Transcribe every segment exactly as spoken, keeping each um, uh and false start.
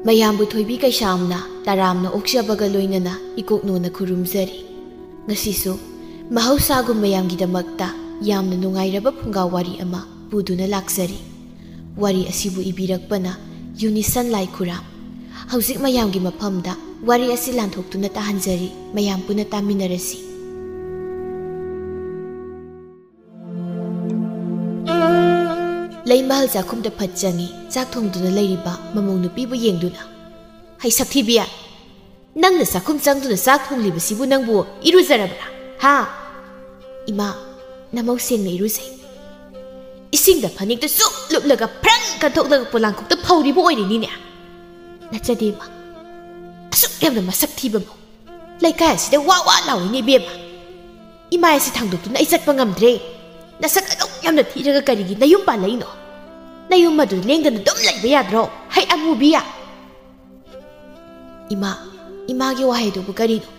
ꯃꯌꯥꯝꯕꯨ ꯊꯣꯏꯕꯤ ꯀꯩꯁꯥꯝꯅ ꯇꯔꯥꯝꯅ ꯑꯣꯛꯆꯕꯒ ꯂꯣꯏꯅꯅ ꯏꯀꯣꯛꯅꯣꯅ ꯈꯨꯔꯨꯝꯖꯔꯤ꯫ ꯉꯁꯤꯁꯨ ꯃꯍꯧꯁꯥꯒꯨꯝ ꯃꯌꯥꯝꯒꯤꯗꯃꯛꯇ ꯌꯥꯝꯅ ꯅꯨꯡꯉꯥꯏꯔꯕ ꯐꯨꯡꯒꯥ ꯋꯥꯔꯤ ꯑꯃ ꯄꯨꯗꯨꯅ ꯂꯥꯛꯆꯔꯤ꯫ ꯋꯥꯔꯤ ꯑꯁꯤꯕꯨ ꯏꯕꯤꯔꯛꯄꯅ ꯌꯨꯅꯤꯁꯟ ꯂꯥꯏꯈꯨꯔꯥꯝ꯫ ꯍꯧꯖꯤꯛ ꯃꯌꯥꯝꯒꯤ ꯃꯐꯝꯗ ꯋꯥꯔꯤ ꯑꯁꯤ ꯂꯥꯟꯊꯣꯛꯇꯨꯅ ꯇꯥꯍꯟꯖꯔꯤ, ꯃꯌꯥꯝ ꯄꯨꯟꯅ ꯇꯥꯃꯤꯟꯅꯔꯁꯤ꯫ ꯂꯩꯃꯍꯜ ꯆꯥꯛꯈꯨꯝꯗ ꯐꯠ ꯆꯪꯉꯤ, ꯆꯥꯛ ꯊꯣꯡꯗꯨꯅ ꯂꯩꯔꯤꯕ ꯃꯃꯧ ꯅꯨꯄꯤꯕꯨ ꯌꯦꯡꯗꯨꯅ꯫ "ꯍꯩ ꯁꯛꯊꯤꯕꯤ, ꯅꯪꯅ ꯆꯥꯛꯈꯨꯝ ꯆꯪꯗꯨꯅ ꯆꯥꯛ ꯊꯣꯡꯂꯤꯕꯁꯤꯕꯨ ꯅꯪꯕꯨ ꯏꯔꯨꯖꯔꯕ꯭ꯔꯥ? ꯍꯥ?" "ꯏꯃꯥ, ꯅꯃꯧ ꯁꯦꯡꯅ ꯏꯔꯨꯖꯩ꯫ ꯏꯁꯤꯡꯗ ꯐꯅꯦꯛꯇ ꯆꯨꯞ ꯂꯨꯞꯂꯒ ꯐ꯭ꯔꯪ ꯀꯟꯊꯣꯛꯂꯒ ꯄꯣꯂꯥꯡꯈꯣꯛꯇ ꯐꯧꯔꯤꯕ ꯑꯣꯏꯔꯤꯅꯤꯅꯦ꯫ ꯅꯆꯗꯦ ꯏꯃꯥ, ꯑꯁꯨꯛ ꯌꯥꯝꯅ ꯃꯁꯛ ꯊꯤꯕ ꯃꯧ꯫ ꯂꯩꯀꯥꯏ ꯑꯁꯤꯗ ꯋꯥ ꯋꯥ ꯂꯥꯎꯏꯅꯦ ꯏꯕꯦꯝꯃ꯫ ꯏꯃꯥ ꯑꯁꯤ ꯊꯥꯡꯗꯣꯛꯇꯨꯅ ꯑꯩ ꯆꯠꯄ ꯉꯝꯗ꯭ꯔꯦ꯫ ꯅꯁꯛ ꯑꯗꯨꯛ ꯌꯥꯝꯅ ꯊꯤꯔꯒ ꯀꯔꯤꯒꯤ ꯅꯌꯨꯝ ꯄꯥꯜꯂꯛꯏꯅꯣ? ꯅꯌꯨꯝ ꯑꯗꯨ ꯂꯦꯡꯗꯅ ꯑꯗꯨꯝ ꯂꯩꯕ ꯌꯥꯗ꯭ꯔꯣ? ꯍꯩ ꯑꯃꯨꯕꯤ!" "ꯏꯃꯥ, ꯏꯃꯥꯒꯤ ꯋꯥꯍꯩꯗꯨꯕꯨ ꯀꯔꯤꯅꯣ?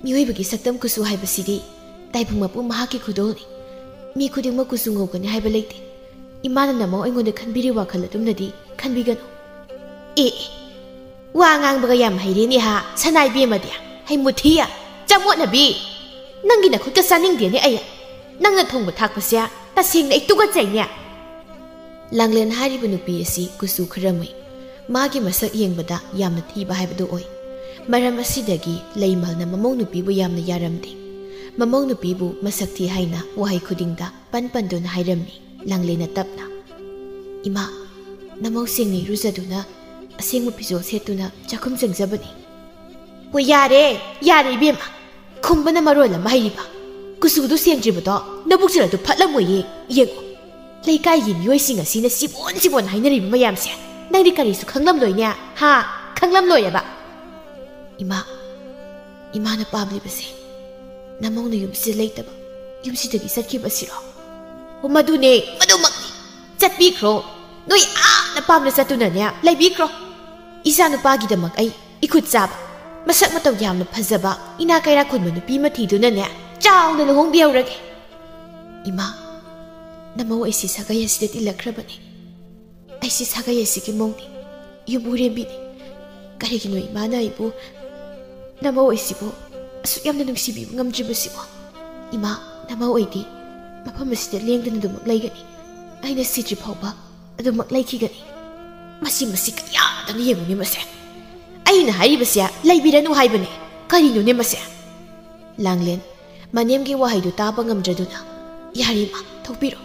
ꯃꯤꯑꯣꯏꯕꯒꯤ ꯁꯛꯇꯝ ꯀꯨꯆꯨ ꯍꯥꯏꯕꯁꯤꯗꯤ ꯇꯥꯏꯕꯪ ꯃꯄꯨ ꯃꯍꯥꯛꯀꯤ ꯈꯨꯗꯣꯜꯅꯤ꯫ ꯃꯤ ꯈꯨꯗꯤꯡꯃꯛ ꯀꯨꯆꯨ ꯉꯧꯒꯅꯤ ꯍꯥꯏꯕ ꯂꯩꯇꯦ꯫ ꯏꯃꯥꯅ ꯅꯃꯧ ꯑꯩꯉꯣꯟꯗ ꯈꯟꯕꯤꯔꯤ ꯋꯥꯈꯜ ꯑꯗꯨꯝꯅꯗꯤ ꯈꯟꯕꯤꯒꯅꯨ꯫" "ꯑꯦ, ꯑꯦ, ꯋꯥ ꯉꯥꯡꯕꯒ ꯌꯥꯝ ꯍꯩꯔꯦꯅꯦ ꯍꯥ, ꯁꯅꯥ ꯏꯕꯦꯝꯃꯗꯤ꯫ ꯍꯩ ꯃꯨꯊꯤ, ꯆꯃꯣꯠꯅꯕꯤ꯫ ꯅꯪꯒꯤ ꯅꯈꯨꯠꯀ ꯆꯥꯅꯤꯡꯗꯦꯅꯦ ꯑꯩ꯫ ꯅꯪꯅ ꯊꯣꯡꯕ ꯊꯥꯛꯄꯁꯦ ꯇꯁꯦꯡꯅ ꯑꯩ ꯇꯨꯀꯠꯆꯩꯅꯦ꯫" ꯂꯥꯡꯂꯦꯟ ꯍꯥꯏꯔꯤꯕ ꯅꯨꯄꯤ ꯑꯁꯤ ꯀꯨꯆꯨ ꯈꯔ ꯃꯨꯏ꯫ ꯃꯥꯒꯤ ꯃꯁꯛ ꯌꯦꯡꯕꯗ ꯌꯥꯝꯅ ꯊꯤꯕ ꯍꯥꯏꯕꯗꯨ ꯑꯣꯏ꯫ ꯃꯔꯝ ꯑꯁꯤꯗꯒꯤ ꯂꯩꯃꯜꯅ ꯃꯃꯧ ꯅꯨꯄꯤꯕꯨ ꯌꯥꯝꯅ ꯌꯥꯔꯝꯗꯦ꯫ ꯃꯃꯧ ꯅꯨꯄꯤꯕꯨ ꯃꯁꯛ ꯊꯤ ꯍꯥꯏꯅ ꯋꯥꯍꯩ ꯈꯨꯗꯤꯡꯗ ꯄꯟ ꯄꯟꯗꯨꯅ ꯍꯥꯏꯔꯝꯃꯤ꯫ ꯂꯥꯡꯂꯦꯟꯅ ꯇꯞꯅ, "ꯏꯃꯥ, ꯅꯃꯧ ꯁꯦꯡꯅ ꯏꯔꯨꯖꯗꯨꯅ ꯑꯁꯦꯡꯕ ꯐꯤꯖꯣꯜ ꯁꯦꯠꯇꯨꯅ ꯆꯥꯛꯈꯨꯝ ꯆꯪꯖꯕꯅꯤ꯫" "ꯍꯣꯏ, ꯌꯥꯔꯦ, ꯌꯥꯔꯦ ꯏꯕꯦꯝꯃ꯫ ꯈꯨꯝꯕꯅ ꯃꯔꯣꯜ ꯑꯃ ꯍꯩꯔꯤꯕ꯫ ꯀꯨꯆꯨꯗꯨ ꯁꯦꯡꯗ꯭ꯔꯤꯕꯗꯣ ꯅꯕꯨꯛ ꯆꯦꯔꯛꯇꯨ ꯐꯠꯂꯝꯃꯣꯏꯌꯦ꯫ ꯌꯦꯡꯉꯨ, ꯂꯩꯀꯥꯏꯒꯤ ꯃꯤꯑꯣꯏꯁꯤꯡ ꯑꯁꯤꯅ ꯁꯤꯕꯣꯟ ꯁꯤꯕꯣꯟ ꯍꯥꯏꯅꯔꯤꯕ ꯃꯌꯥꯝꯁꯦ ꯅꯪꯗꯤ ꯀꯔꯤꯁꯨ ꯈꯪꯂꯝꯂꯣꯏꯅꯦ꯫ ꯍꯥ? ꯈꯪꯂꯝꯂꯣꯏꯑꯕ꯫" "ꯏꯃꯥ, ꯏꯃꯥꯅ ꯄꯥꯝꯂꯤꯕꯁꯦ ꯅꯃꯧꯅ ꯌꯨꯝꯁꯤꯗ ꯂꯩꯇꯕ, ꯌꯨꯝꯁꯤꯗꯒꯤ ꯆꯠꯈꯤꯕꯁꯤꯔꯣ?" "ꯑꯣ, ꯃꯗꯨꯅꯦ, ꯃꯗꯨꯃꯛꯅꯤ꯫ ꯆꯠꯄꯤꯈ꯭ꯔꯣ꯫ ꯅꯣꯏ ꯑꯥ ꯅꯄꯥꯝꯗ ꯆꯠꯇꯨꯅꯅꯦ ꯂꯩꯕꯤꯈ꯭ꯔꯣ꯫ ꯏꯆꯥ ꯅꯨꯄꯥꯒꯤꯗꯃꯛ ꯑꯩ ꯏꯈꯨꯠ ꯆꯥꯕ, ꯃꯁꯛ ꯃꯇꯧ ꯌꯥꯝꯅ ꯐꯖꯕ, ꯏꯅꯥ ꯀꯩꯔꯥ ꯈꯨꯟꯕ ꯅꯨꯄꯤ ꯑꯃ ꯊꯤꯗꯨꯅꯅꯦ ꯆꯥꯎꯅ ꯂꯨꯍꯣꯡꯕꯤꯍꯧꯔꯒꯦ꯫" "ꯏꯃꯥ, ꯅꯃꯧ ꯑꯩꯁꯤ ꯁꯥꯒꯩ ꯑꯁꯤꯗ ꯇꯤꯜꯂꯛꯈ꯭ꯔꯕꯅꯤ꯫ ꯑꯩꯁꯤ ꯁꯥꯒꯩ ꯑꯁꯤꯒꯤ ꯃꯧꯅꯤ, ꯌꯨꯝꯕꯨꯔꯦꯝꯕꯤꯅꯤ꯫ ꯀꯔꯤꯒꯤꯅꯣ ꯏꯃꯥꯅ ꯑꯩꯕꯨ, ꯅꯃꯧ ꯑꯩꯁꯤꯕꯨ ꯑꯁꯨꯛ ꯌꯥꯝꯅ ꯅꯨꯡꯁꯤꯕꯤꯕ ꯉꯝꯗ꯭ꯔꯤꯕꯁꯤꯕꯣ? ꯏꯃꯥ, ꯅꯃꯧ ꯑꯩꯗꯤ ꯃꯐꯝ ꯑꯁꯤꯗ ꯂꯦꯡꯗꯅ ꯑꯗꯨꯃꯛ ꯂꯩꯒꯅꯤ꯫ ꯑꯩꯅ ꯁꯤꯗ꯭ꯔꯤ ꯐꯥꯎꯕ ꯑꯗꯨꯃꯛ ꯂꯩꯈꯤꯒꯅꯤ꯫ ꯃꯁꯤ, ꯃꯁꯤ ꯀꯌꯥꯗꯅ ꯌꯦꯡꯉꯨꯅꯦ ꯃꯁꯦ꯫ ꯑꯩꯅ ꯍꯥꯏꯔꯤꯕꯁꯦ ꯂꯩꯕꯤꯔꯅꯨ ꯍꯥꯏꯕꯅꯦ꯫ ꯀꯔꯤꯅꯣꯅꯦ ꯃꯁꯦ? ꯂꯥꯡꯂꯦꯟ ꯃꯅꯦꯝꯒꯤ ꯋꯥꯍꯩꯗꯨ ꯇꯥꯕ ꯉꯝꯗ꯭ꯔꯗꯨꯅ, "ꯌꯥꯔꯦ ꯏꯃꯥ, ꯊꯣꯛꯄꯤꯔꯣ꯫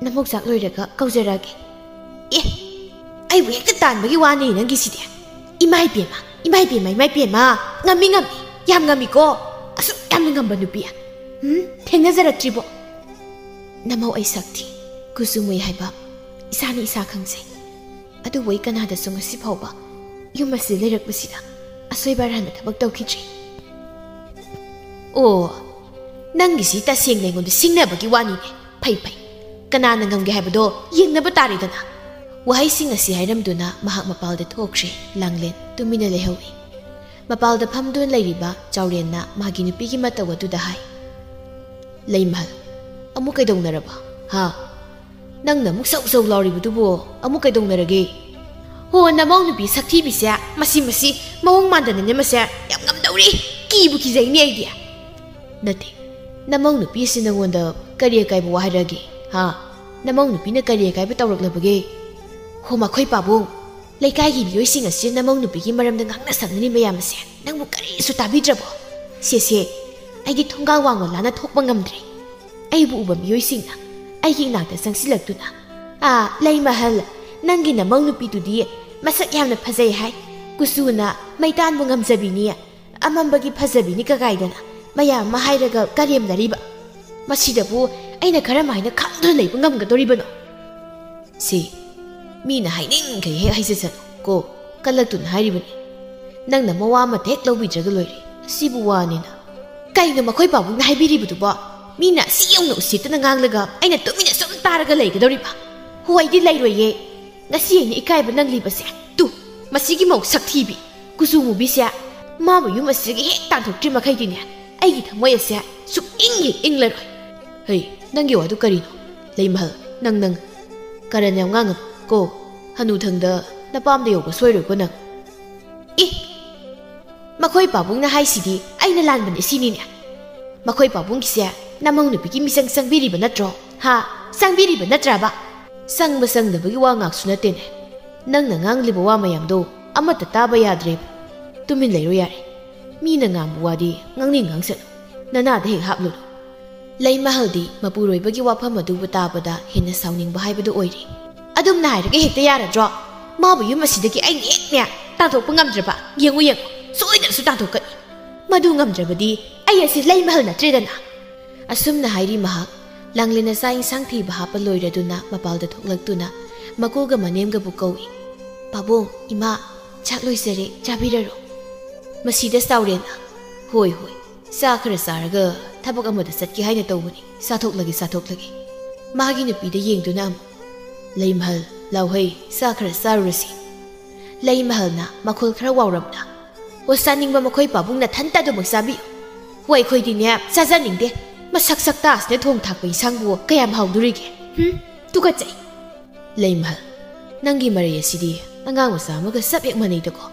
ꯅꯃꯧ ꯆꯥꯛ ꯂꯣꯏꯔꯒ ꯀꯧꯖꯔꯛꯑꯒꯦ꯫" "ꯑꯦ, ꯑꯩꯕꯨ ꯍꯦꯛꯇ ꯇꯥꯟꯕꯒꯤ ꯋꯥꯅꯦ ꯅꯪꯒꯤꯁꯤꯗꯤ꯫ ꯏꯃꯥ ꯏꯕꯦꯝꯃ, ꯏꯃꯥ ꯏꯕꯦꯝꯃ, ꯏꯃꯥ ꯏꯕꯦꯝꯃ, ꯉꯝꯃꯤ, ꯉꯝꯃꯤ, ꯌꯥꯝ ꯉꯝꯃꯤꯀꯣ꯫ ꯑꯁꯨꯛ ꯌꯥꯝꯅ ꯉꯝꯕ ꯅꯨꯄꯤ, ꯎꯝ, ꯊꯦꯡꯅꯖꯔꯛꯇ꯭ꯔꯤꯕꯣ?" "ꯅꯃꯧ ꯑꯩ ꯁꯛ ꯊꯤ, ꯀꯨꯆꯨ ꯃꯨꯏ ꯍꯥꯏꯕ ꯏꯁꯥꯅ ꯏꯁꯥ ꯈꯪꯖꯩ꯫ ꯑꯗꯨꯕꯨ ꯑꯩ ꯀꯅꯥꯗꯁꯨ ꯉꯁꯤ ꯐꯥꯎꯕ ꯌꯨꯝ ꯑꯁꯤꯗ ꯂꯩꯔꯛꯄꯁꯤꯗ ꯑꯁꯣꯏꯕ ꯑꯔꯥꯟꯕ ꯊꯕꯛ ꯇꯧꯈꯤꯗ꯭ꯔꯤ꯫" "ꯑꯣ, ꯅꯪꯒꯤꯁꯤ ꯇꯁꯦꯡꯅ ꯑꯩꯉꯣꯟꯗ ꯁꯤꯡꯅꯕꯒꯤ ꯋꯥꯅꯤꯅꯦ꯫ ꯐꯩ, ꯐꯩ꯫ ꯀꯅꯥꯅ ꯉꯝꯒꯦ ꯍꯥꯏꯕꯗꯣ ꯌꯦꯡꯅꯕ ꯇꯥꯔꯦꯗꯅ꯫" ꯋꯥꯍꯩꯁꯤꯡ ꯑꯁꯤ ꯍꯥꯏꯔꯝꯗꯨꯅ ꯃꯍꯥꯛ ꯃꯄꯥꯜꯗ ꯊꯣꯛꯈ꯭ꯔꯦ꯫ ꯂꯥꯡꯂꯦꯟ ꯇꯨꯃꯤꯟꯅ ꯂꯩꯍꯧꯏ꯫ ꯃꯄꯥꯜꯗ ꯐꯝꯗꯨꯅ ꯂꯩꯔꯤꯕ ꯆꯥꯎꯔꯦꯟꯅ ꯃꯥꯒꯤ ꯅꯨꯄꯤꯒꯤ ꯃꯇꯧ ꯑꯗꯨꯗ ꯍꯥꯏ, "ꯂꯩꯃꯍꯜ, ꯑꯃꯨꯛ ꯀꯩꯗꯧꯅꯔꯕ? ꯍꯥ? ꯅꯪꯅ ꯑꯃꯨꯛ ꯁꯧ ꯁꯧ ꯂꯥꯎꯔꯤꯕꯗꯨꯕꯨ ꯑꯃꯨꯛ ꯀꯩꯗꯧꯅꯔꯒꯦ?" "ꯍꯣ, ꯅꯃꯧ ꯅꯨꯄꯤ ꯁꯛꯊꯤꯕꯤꯁꯦ, ꯃꯁꯤ, ꯃꯁꯤ ꯃꯑꯣꯡ ꯃꯥꯟꯗꯅꯅꯦ ꯃꯁꯦ꯫ ꯌꯥꯝ ꯉꯝꯗꯧꯔꯤ꯫ ꯀꯤꯕꯨ ꯀꯤꯖꯩꯅꯦ ꯑꯩꯗꯤ꯫" "ꯅꯠꯇꯦ, ꯅꯃꯧ ꯅꯨꯄꯤ ꯑꯁꯤ ꯅꯉꯣꯟꯗ ꯀꯔꯤ ꯑꯀꯥꯏꯕ ꯋꯥ ꯍꯥꯏꯔꯛꯑꯒꯦ? ꯍꯥ? ꯅꯃꯧ ꯅꯨꯄꯤꯅ ꯀꯔꯤ ꯑꯀꯥꯏꯕ ꯇꯧꯔꯛꯂꯕꯒꯦ?" "ꯍꯣ, ꯃꯈꯣꯏ ꯄꯥꯕꯨꯡ, ꯂꯩꯀꯥꯏꯒꯤ ꯃꯤꯑꯣꯏꯁꯤꯡ ꯑꯁꯤ ꯅꯃꯧ ꯅꯨꯄꯤꯒꯤ ꯃꯔꯝꯗ ꯉꯥꯡꯅ ꯁꯛꯅꯔꯤ ꯃꯌꯥꯝ ꯑꯁꯦ ꯅꯪꯕꯨ ꯀꯔꯤꯁꯨ ꯇꯥꯕꯤꯗ꯭ꯔꯕꯣ? ꯁꯦ, ꯁꯦ, ꯑꯩꯗꯤ ꯊꯣꯡꯒꯥꯜ ꯋꯥꯡꯃ ꯂꯥꯟꯅ ꯊꯣꯛꯄ ꯉꯝꯗ꯭ꯔꯦ꯫" ꯑꯩꯕꯨ ꯎꯕ ꯃꯤꯑꯣꯏꯁꯤꯡꯅ ꯑꯩꯒꯤ ꯏꯅꯥꯛꯇ ꯆꯪꯁꯤꯜꯂꯛꯇꯨꯅ, "ꯑꯥ, ꯂꯩꯃꯍꯜ, ꯅꯪꯒꯤ ꯅꯃꯧ ꯅꯨꯄꯤꯗꯨꯗꯤ ꯃꯁꯛ ꯌꯥꯝꯅ ꯐꯖꯩ ꯍꯥꯏ, ꯀꯨꯆꯨꯅ ꯃꯩꯇꯥꯟꯕꯨ ꯉꯝꯖꯕꯤꯅꯤ, ꯑꯃꯝꯕꯒꯤ ꯐꯖꯕꯤꯅꯤ" ꯀꯒꯥꯏꯗꯅ ꯃꯌꯥꯝ ꯑꯃ ꯍꯥꯏꯔꯒ ꯀꯔꯦꯝꯅꯔꯤꯕ꯫ ꯃꯁꯤꯗꯕꯨ ꯑꯩꯅ ꯀꯔꯝ ꯍꯥꯏꯅ ꯈꯪꯗꯨꯅ ꯂꯩꯕ ꯉꯝꯒꯗꯧꯔꯤꯕꯅꯣ? ꯁꯤ, ꯃꯤꯅ ꯍꯥꯏꯅꯤꯡꯈꯩ ꯍꯦꯛ ꯍꯥꯏꯖꯁꯅꯨ ꯀꯣ, ꯀꯜꯂꯛꯇꯨꯅ ꯍꯥꯏꯔꯤꯕꯅꯤ꯫ ꯅꯪꯅ ꯃꯋꯥ ꯑꯃꯠꯇ ꯍꯦꯛ ꯂꯧꯕꯤꯗ꯭ꯔꯒ ꯂꯣꯏꯔꯦ꯫ ꯁꯤꯕꯨ ꯋꯥꯅꯤꯅ꯫ ꯀꯩꯅꯣ ꯃꯈꯣꯏ ꯄꯥꯕꯨꯡꯅ ꯍꯥꯏꯕꯤꯔꯤꯕꯗꯨꯕꯣ? ꯃꯤꯅ ꯑꯁꯤ ꯌꯧꯅ ꯎꯁꯤꯠꯇꯅ ꯉꯥꯡꯂꯒ ꯑꯩꯅ ꯇꯨꯃꯤꯟꯅ ꯁꯨꯝ ꯇꯥꯔꯒ ꯂꯩꯒꯗꯧꯔꯤꯕ? ꯍꯣ, ꯑꯩꯗꯤ ꯂꯩꯔꯣꯏꯌꯦ꯫ ꯉꯁꯤ ꯑꯩꯅ ꯏꯀꯥꯏꯕ ꯅꯪꯂꯤꯕꯁꯦ꯫ ꯇꯨ, ꯃꯁꯤꯒꯤ ꯃꯧ ꯁꯛꯊꯤꯕꯤ, ꯀꯨꯆꯨ ꯃꯨꯕꯤꯁꯦ꯫ ꯃꯥꯕꯨ ꯌꯨꯝ ꯑꯁꯤꯗꯒꯤ ꯍꯦꯛ ꯇꯥꯟꯊꯣꯛꯇ꯭ꯔꯤ ꯃꯈꯩꯗꯤꯅꯦ, ꯑꯩꯒꯤ ꯊꯃꯣꯏ ꯑꯁꯦ ꯁꯨꯛꯏꯪ ꯍꯦꯛ ꯏꯪꯂꯔꯣꯏ꯫ ꯍꯩ, ꯅꯪꯒꯤ ꯋꯥꯗꯨ ꯀꯔꯤꯅꯣ? ꯂꯩꯃꯍꯜ, ꯅꯪ, ꯅꯪ꯫ ꯀꯔꯟ ꯌꯥꯝ ꯉꯥꯡꯒꯅꯨ ꯀꯣ꯫ ꯍꯅꯨꯊꯪꯗ ꯅꯄꯥꯝꯗ ꯌꯧꯕ ꯁꯣꯏꯔꯣꯏꯀꯣ ꯅꯪ꯫ ꯑꯩꯈꯣꯏ ꯄꯥꯕꯨꯡꯅ ꯍꯥꯏꯁꯤꯗꯤ ꯑꯩꯅ ꯂꯥꯟꯕꯅꯦ ꯁꯤꯅꯤꯅꯦ꯫ ꯃꯈꯣꯏ ꯄꯥꯕꯨꯡꯒꯤꯁꯦ ꯅꯃꯧ ꯅꯨꯄꯤꯒꯤ ꯃꯤꯆꯪ ꯆꯪꯕꯤꯔꯤꯕ ꯅꯠꯇ꯭ꯔꯣ? ꯍꯥ? ꯆꯪꯕꯤꯔꯤꯕ ꯅꯠꯇ꯭ꯔꯕ? ꯆꯪꯕ ꯆꯪꯗꯕꯒꯤ ꯋꯥ ꯉꯥꯛꯁꯨ ꯅꯠꯇꯦꯅꯦ꯫ ꯅꯪꯅ ꯉꯥꯡꯂꯤꯕ ꯋꯥ ꯃꯌꯥꯝꯗꯣ ꯑꯃꯠꯇ ꯇꯥꯕ ꯌꯥꯗ꯭ꯔꯦꯕ꯫ ꯇꯨꯃꯤꯟ ꯂꯩꯔꯣ ꯌꯥꯔꯦ꯫ ꯃꯤꯅ ꯉꯥꯡꯕ ꯋꯥꯗꯤ ꯉꯥꯡꯅꯤꯡ ꯉꯥꯡꯁꯅꯨ꯫ ꯅꯅꯥꯗ ꯍꯦꯛ ꯍꯥꯞꯂꯨꯅꯨ꯫ ꯂꯩꯃꯍꯜꯗꯤ ꯃꯄꯨꯔꯣꯏꯕꯒꯤ ꯋꯥꯐꯝ ꯑꯗꯨꯕꯨ ꯇꯥꯕꯗ ꯍꯦꯟꯅ ꯁꯥꯎꯅꯤꯡꯕ ꯍꯥꯏꯕꯗꯨ ꯑꯣꯏꯔꯦ꯫ ꯑꯗꯨꯝꯅ ꯍꯥꯏꯔꯒ ꯍꯦꯛꯇ ꯌꯥꯔꯗ꯭ꯔꯣ? ꯃꯥꯕꯨ ꯌꯨꯝ ꯑꯁꯤꯗꯒꯤ ꯑꯩꯅ ꯍꯦꯛꯅꯦ ꯇꯥꯟꯊꯣꯛꯄ ꯉꯝꯗ꯭ꯔꯕ? ꯌꯦꯡꯉꯨ ꯌꯦꯡꯉꯨ, ꯁꯣꯏꯗꯅꯁꯨ ꯇꯥꯟꯊꯣꯛꯀꯅꯤ꯫ ꯃꯗꯨ ꯉꯝꯗ꯭ꯔꯕꯗꯤ ꯑꯩ ꯑꯁꯤ ꯂꯩꯃꯍꯜ ꯅꯠꯇ꯭ꯔꯦꯗꯅ꯫ ꯑꯁꯨꯝꯅ ꯍꯥꯏꯔꯤ ꯃꯍꯥꯛ꯫ ꯂꯥꯡꯂꯦꯟꯅ ꯆꯥꯛ ꯏꯟꯁꯥꯡ ꯊꯤꯕ ꯍꯥꯞꯄ ꯂꯣꯏꯔꯗꯨꯅ ꯃꯄꯥꯜꯗ ꯊꯣꯛꯂꯛꯇꯨꯅ ꯃꯀꯨꯒ ꯃꯅꯦꯝꯒꯕꯨ ꯀꯧꯏ꯫ "ꯄꯥꯕꯨꯡ, ꯏꯃꯥ, ꯆꯥꯛ ꯂꯣꯏꯖꯔꯦ, ꯆꯥꯕꯤꯔꯔꯣ꯫" ꯃꯁꯤꯗ ꯆꯥꯎꯔꯦꯟꯅ, "ꯍꯣꯏ, ꯍꯣꯏ, ꯆꯥ ꯈꯔ ꯆꯥꯔꯒ ꯊꯕꯛ ꯑꯃꯗ ꯆꯠꯀꯦ ꯍꯥꯏꯅ ꯇꯧꯕꯅꯤ꯫ ꯆꯥꯊꯣꯛꯂꯒꯦ, ꯆꯥꯊꯣꯛꯂꯒꯦ꯫" ꯃꯥꯒꯤ ꯅꯨꯄꯤꯗ ꯌꯦꯡꯗꯨꯅ ꯑꯃꯨꯛ, "ꯂꯩꯃꯍꯜ, ꯂꯥꯎꯍꯩ, ꯆꯥ ꯈꯔ ꯆꯥꯔꯨꯔꯁꯤ꯫" ꯂꯩꯃꯍꯜꯅ ꯃꯈꯣꯜ ꯈꯔ ꯋꯥꯎꯔꯞꯅ, "ꯑꯣ, ꯆꯥꯅꯤꯡꯕ ꯃꯈꯣꯏ ꯄꯥꯕꯨꯡ ꯅꯊꯟꯇ ꯑꯗꯨꯃꯛ ꯆꯥꯕꯤꯌꯨ꯫ ꯍꯣ, ꯑꯩꯈꯣꯏꯗꯤꯅꯦ ꯆꯥꯖꯅꯤꯡꯗꯦ꯫ ꯃꯁꯛ ꯁꯛꯇꯥ ꯑꯁꯤꯅ ꯊꯣꯡ ꯊꯥꯛꯄ ꯏꯟꯁꯥꯡꯕꯨ ꯀꯌꯥꯝ ꯍꯥꯎꯗꯣꯔꯤꯒꯦ? ꯍꯨꯝ, ꯇꯨꯀꯠꯆꯩ꯫" "ꯂꯩꯃꯍꯜ, ꯅꯪꯒꯤ ꯃꯔꯩ ꯑꯁꯤꯗꯤ ꯑꯉꯥꯡ ꯃꯆꯥ ꯑꯃꯒ ꯆꯞ ꯍꯦꯛ ꯃꯥꯟꯅꯩꯗꯀꯣ꯫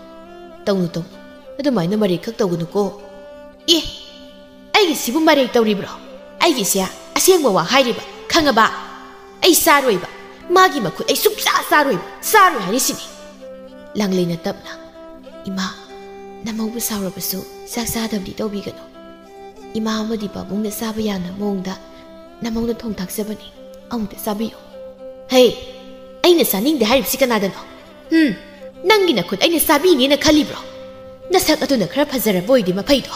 ꯇꯧꯅꯨ, ꯇꯧꯅꯨ, ꯑꯗꯨꯃꯥꯏꯅ ꯃꯔꯩ ꯈꯛ ꯇꯧꯒꯅꯨꯀꯣ꯫" "ꯑꯦ, ꯑꯩꯒꯤꯁꯤꯕꯨ ꯃꯔꯩ ꯇꯧꯔꯤꯕ꯭ꯔꯣ? ꯑꯩꯒꯤꯁꯦ ꯑꯁꯦꯡꯕ ꯋꯥ ꯍꯥꯏꯔꯤꯕ, ꯈꯪꯉꯕ? ꯑꯩ ꯆꯥꯔꯣꯏꯕ꯫ ꯃꯥꯒꯤ ꯃꯈꯨꯠ ꯑꯩ ꯁꯨꯡꯆꯥ ꯆꯥꯔꯣꯏꯕ꯫ ꯆꯥꯔꯣꯏ ꯍꯥꯏꯔꯤꯁꯤꯅꯤ꯫" ꯂꯥꯡꯂꯩꯅ ꯇꯞꯅ, "ꯏꯃꯥ, ꯅꯃꯧꯕꯨ ꯁꯥꯎꯔꯕꯁꯨ ꯆꯥꯛ ꯆꯥꯗꯕꯗꯤ ꯇꯧꯕꯤꯒꯅꯨ꯫ ꯏꯃꯥ ꯑꯃꯗꯤ ꯄꯥꯕꯨꯡꯅ ꯆꯥꯕ ꯌꯥꯅ ꯃꯑꯣꯡꯗ ꯅꯃꯧꯅ ꯊꯣꯡ ꯊꯥꯛꯆꯕꯅꯤ꯫ ꯑꯃꯨꯛꯇ ꯆꯥꯕꯤꯌꯨ꯫" "ꯍꯦ, ꯑꯩꯅ ꯆꯥꯅꯤꯡꯗꯦ ꯍꯥꯏꯔꯤꯕꯁꯤ ꯀꯅꯥꯗꯅꯣ? ꯍꯨꯝ, ꯅꯪꯒꯤ ꯅꯈꯨꯠ ꯑꯩꯅ ꯆꯥꯕꯤꯅꯦꯅ ꯈꯜꯂꯤꯕ꯭ꯔꯣ? ꯅꯁꯛ ꯑꯗꯨꯅ ꯈꯔ ꯐꯖꯔꯕ ꯑꯣꯏꯗꯤ ꯃꯐꯩꯗꯣ,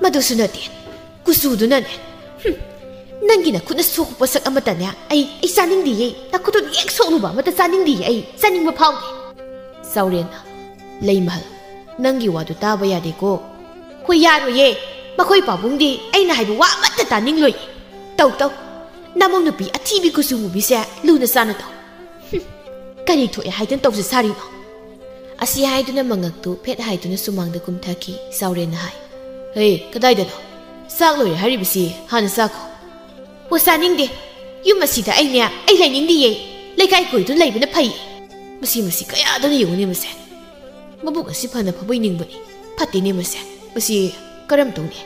ꯃꯗꯨꯁꯨ ꯅꯠꯇꯦ꯫ ꯀꯨꯆꯨꯗꯨꯅꯅꯦ꯫ ꯍꯨꯝ, ꯅꯪꯒꯤ ꯅꯈꯨꯠꯅ ꯁꯣꯛꯄ ꯄꯣꯠꯁꯛ ꯑꯃꯠꯇꯅꯦ ꯑꯩ, ꯑꯩ ꯆꯥꯅꯤꯡꯗꯤꯌꯦ꯫ ꯅꯈꯨꯠꯇꯨꯅ ꯍꯦꯛ ꯁꯣꯛꯂꯨꯕ ꯑꯃꯠꯇ ꯆꯥꯅꯤꯡꯗꯤꯌꯦ ꯑꯩ, ꯆꯥꯅꯤꯡꯕ ꯐꯥꯎꯗꯦ꯫" ꯆꯥꯎꯔꯦꯟꯅ, "ꯂꯩꯃꯍꯜ, ꯅꯪꯒꯤ ꯋꯥꯗꯨ ꯇꯥꯕ ꯌꯥꯗꯦꯀꯣ꯫" "ꯍꯣꯏ, ꯌꯥꯔꯣꯏꯌꯦ꯫ ꯃꯈꯣꯏ ꯄꯥꯕꯨꯡꯗꯤ ꯑꯩꯅ ꯍꯥꯏꯕ ꯋꯥ ꯑꯃꯠꯇ ꯇꯥꯅꯤꯡꯂꯣꯏ꯫ ꯇꯧ, ꯇꯧ꯫ ꯅꯃꯧ ꯅꯨꯄꯤ ꯑꯊꯤꯕꯤ ꯀꯨꯆꯨ ꯃꯨꯕꯤꯁꯦ ꯂꯨꯅ ꯆꯥꯅ ꯇꯧ꯫" ꯍꯨꯝ, ꯀꯔꯤ ꯊꯣꯛꯑꯦ ꯍꯥꯏꯗꯨꯅ ꯇꯧꯖ ꯁꯥꯔꯤꯅꯣ? ꯑꯁꯤ ꯍꯥꯏꯗꯨꯅ ꯃꯉꯛꯇꯨ ꯐꯦꯠ ꯍꯥꯏꯗꯨꯅ ꯁꯨꯃꯥꯡꯗ ꯀꯨꯝꯊꯈꯤ꯫ ꯆꯥꯎꯔꯦꯟꯅ ꯍꯥꯏ, "ꯍꯦ, ꯀꯗꯥꯏꯗꯅꯣ? ꯆꯥꯛ ꯂꯣꯏꯔꯦ ꯍꯥꯏꯔꯤꯕꯁꯤ ꯍꯥꯟꯅ ꯆꯥꯈꯣ꯫" "ꯑꯣ, ꯆꯥꯅꯤꯡꯗꯦ꯫ ꯌꯨꯝ ꯑꯁꯤꯗ ꯑꯩꯅꯦ, ꯑꯩ ꯂꯩꯅꯤꯡꯗꯤꯌꯦ꯫ ꯂꯩꯀꯥꯏ ꯀꯣꯏꯗꯨꯅ ꯂꯩꯕꯅ ꯐꯩ꯫" ꯃꯁꯤ, ꯃꯁꯤ ꯀꯌꯥꯗꯅ ꯌꯦꯡꯉꯨꯅꯦ ꯃꯁꯦ꯫ ꯃꯕꯨꯛ ꯑꯁꯤ ꯐꯅ ꯐꯕꯣꯏ ꯅꯤꯡꯕꯅꯤ꯫ ꯐꯠꯇꯦꯅꯦ ꯃꯁꯦ, ꯃꯁꯤ ꯀꯔꯝ ꯇꯧꯅꯤ?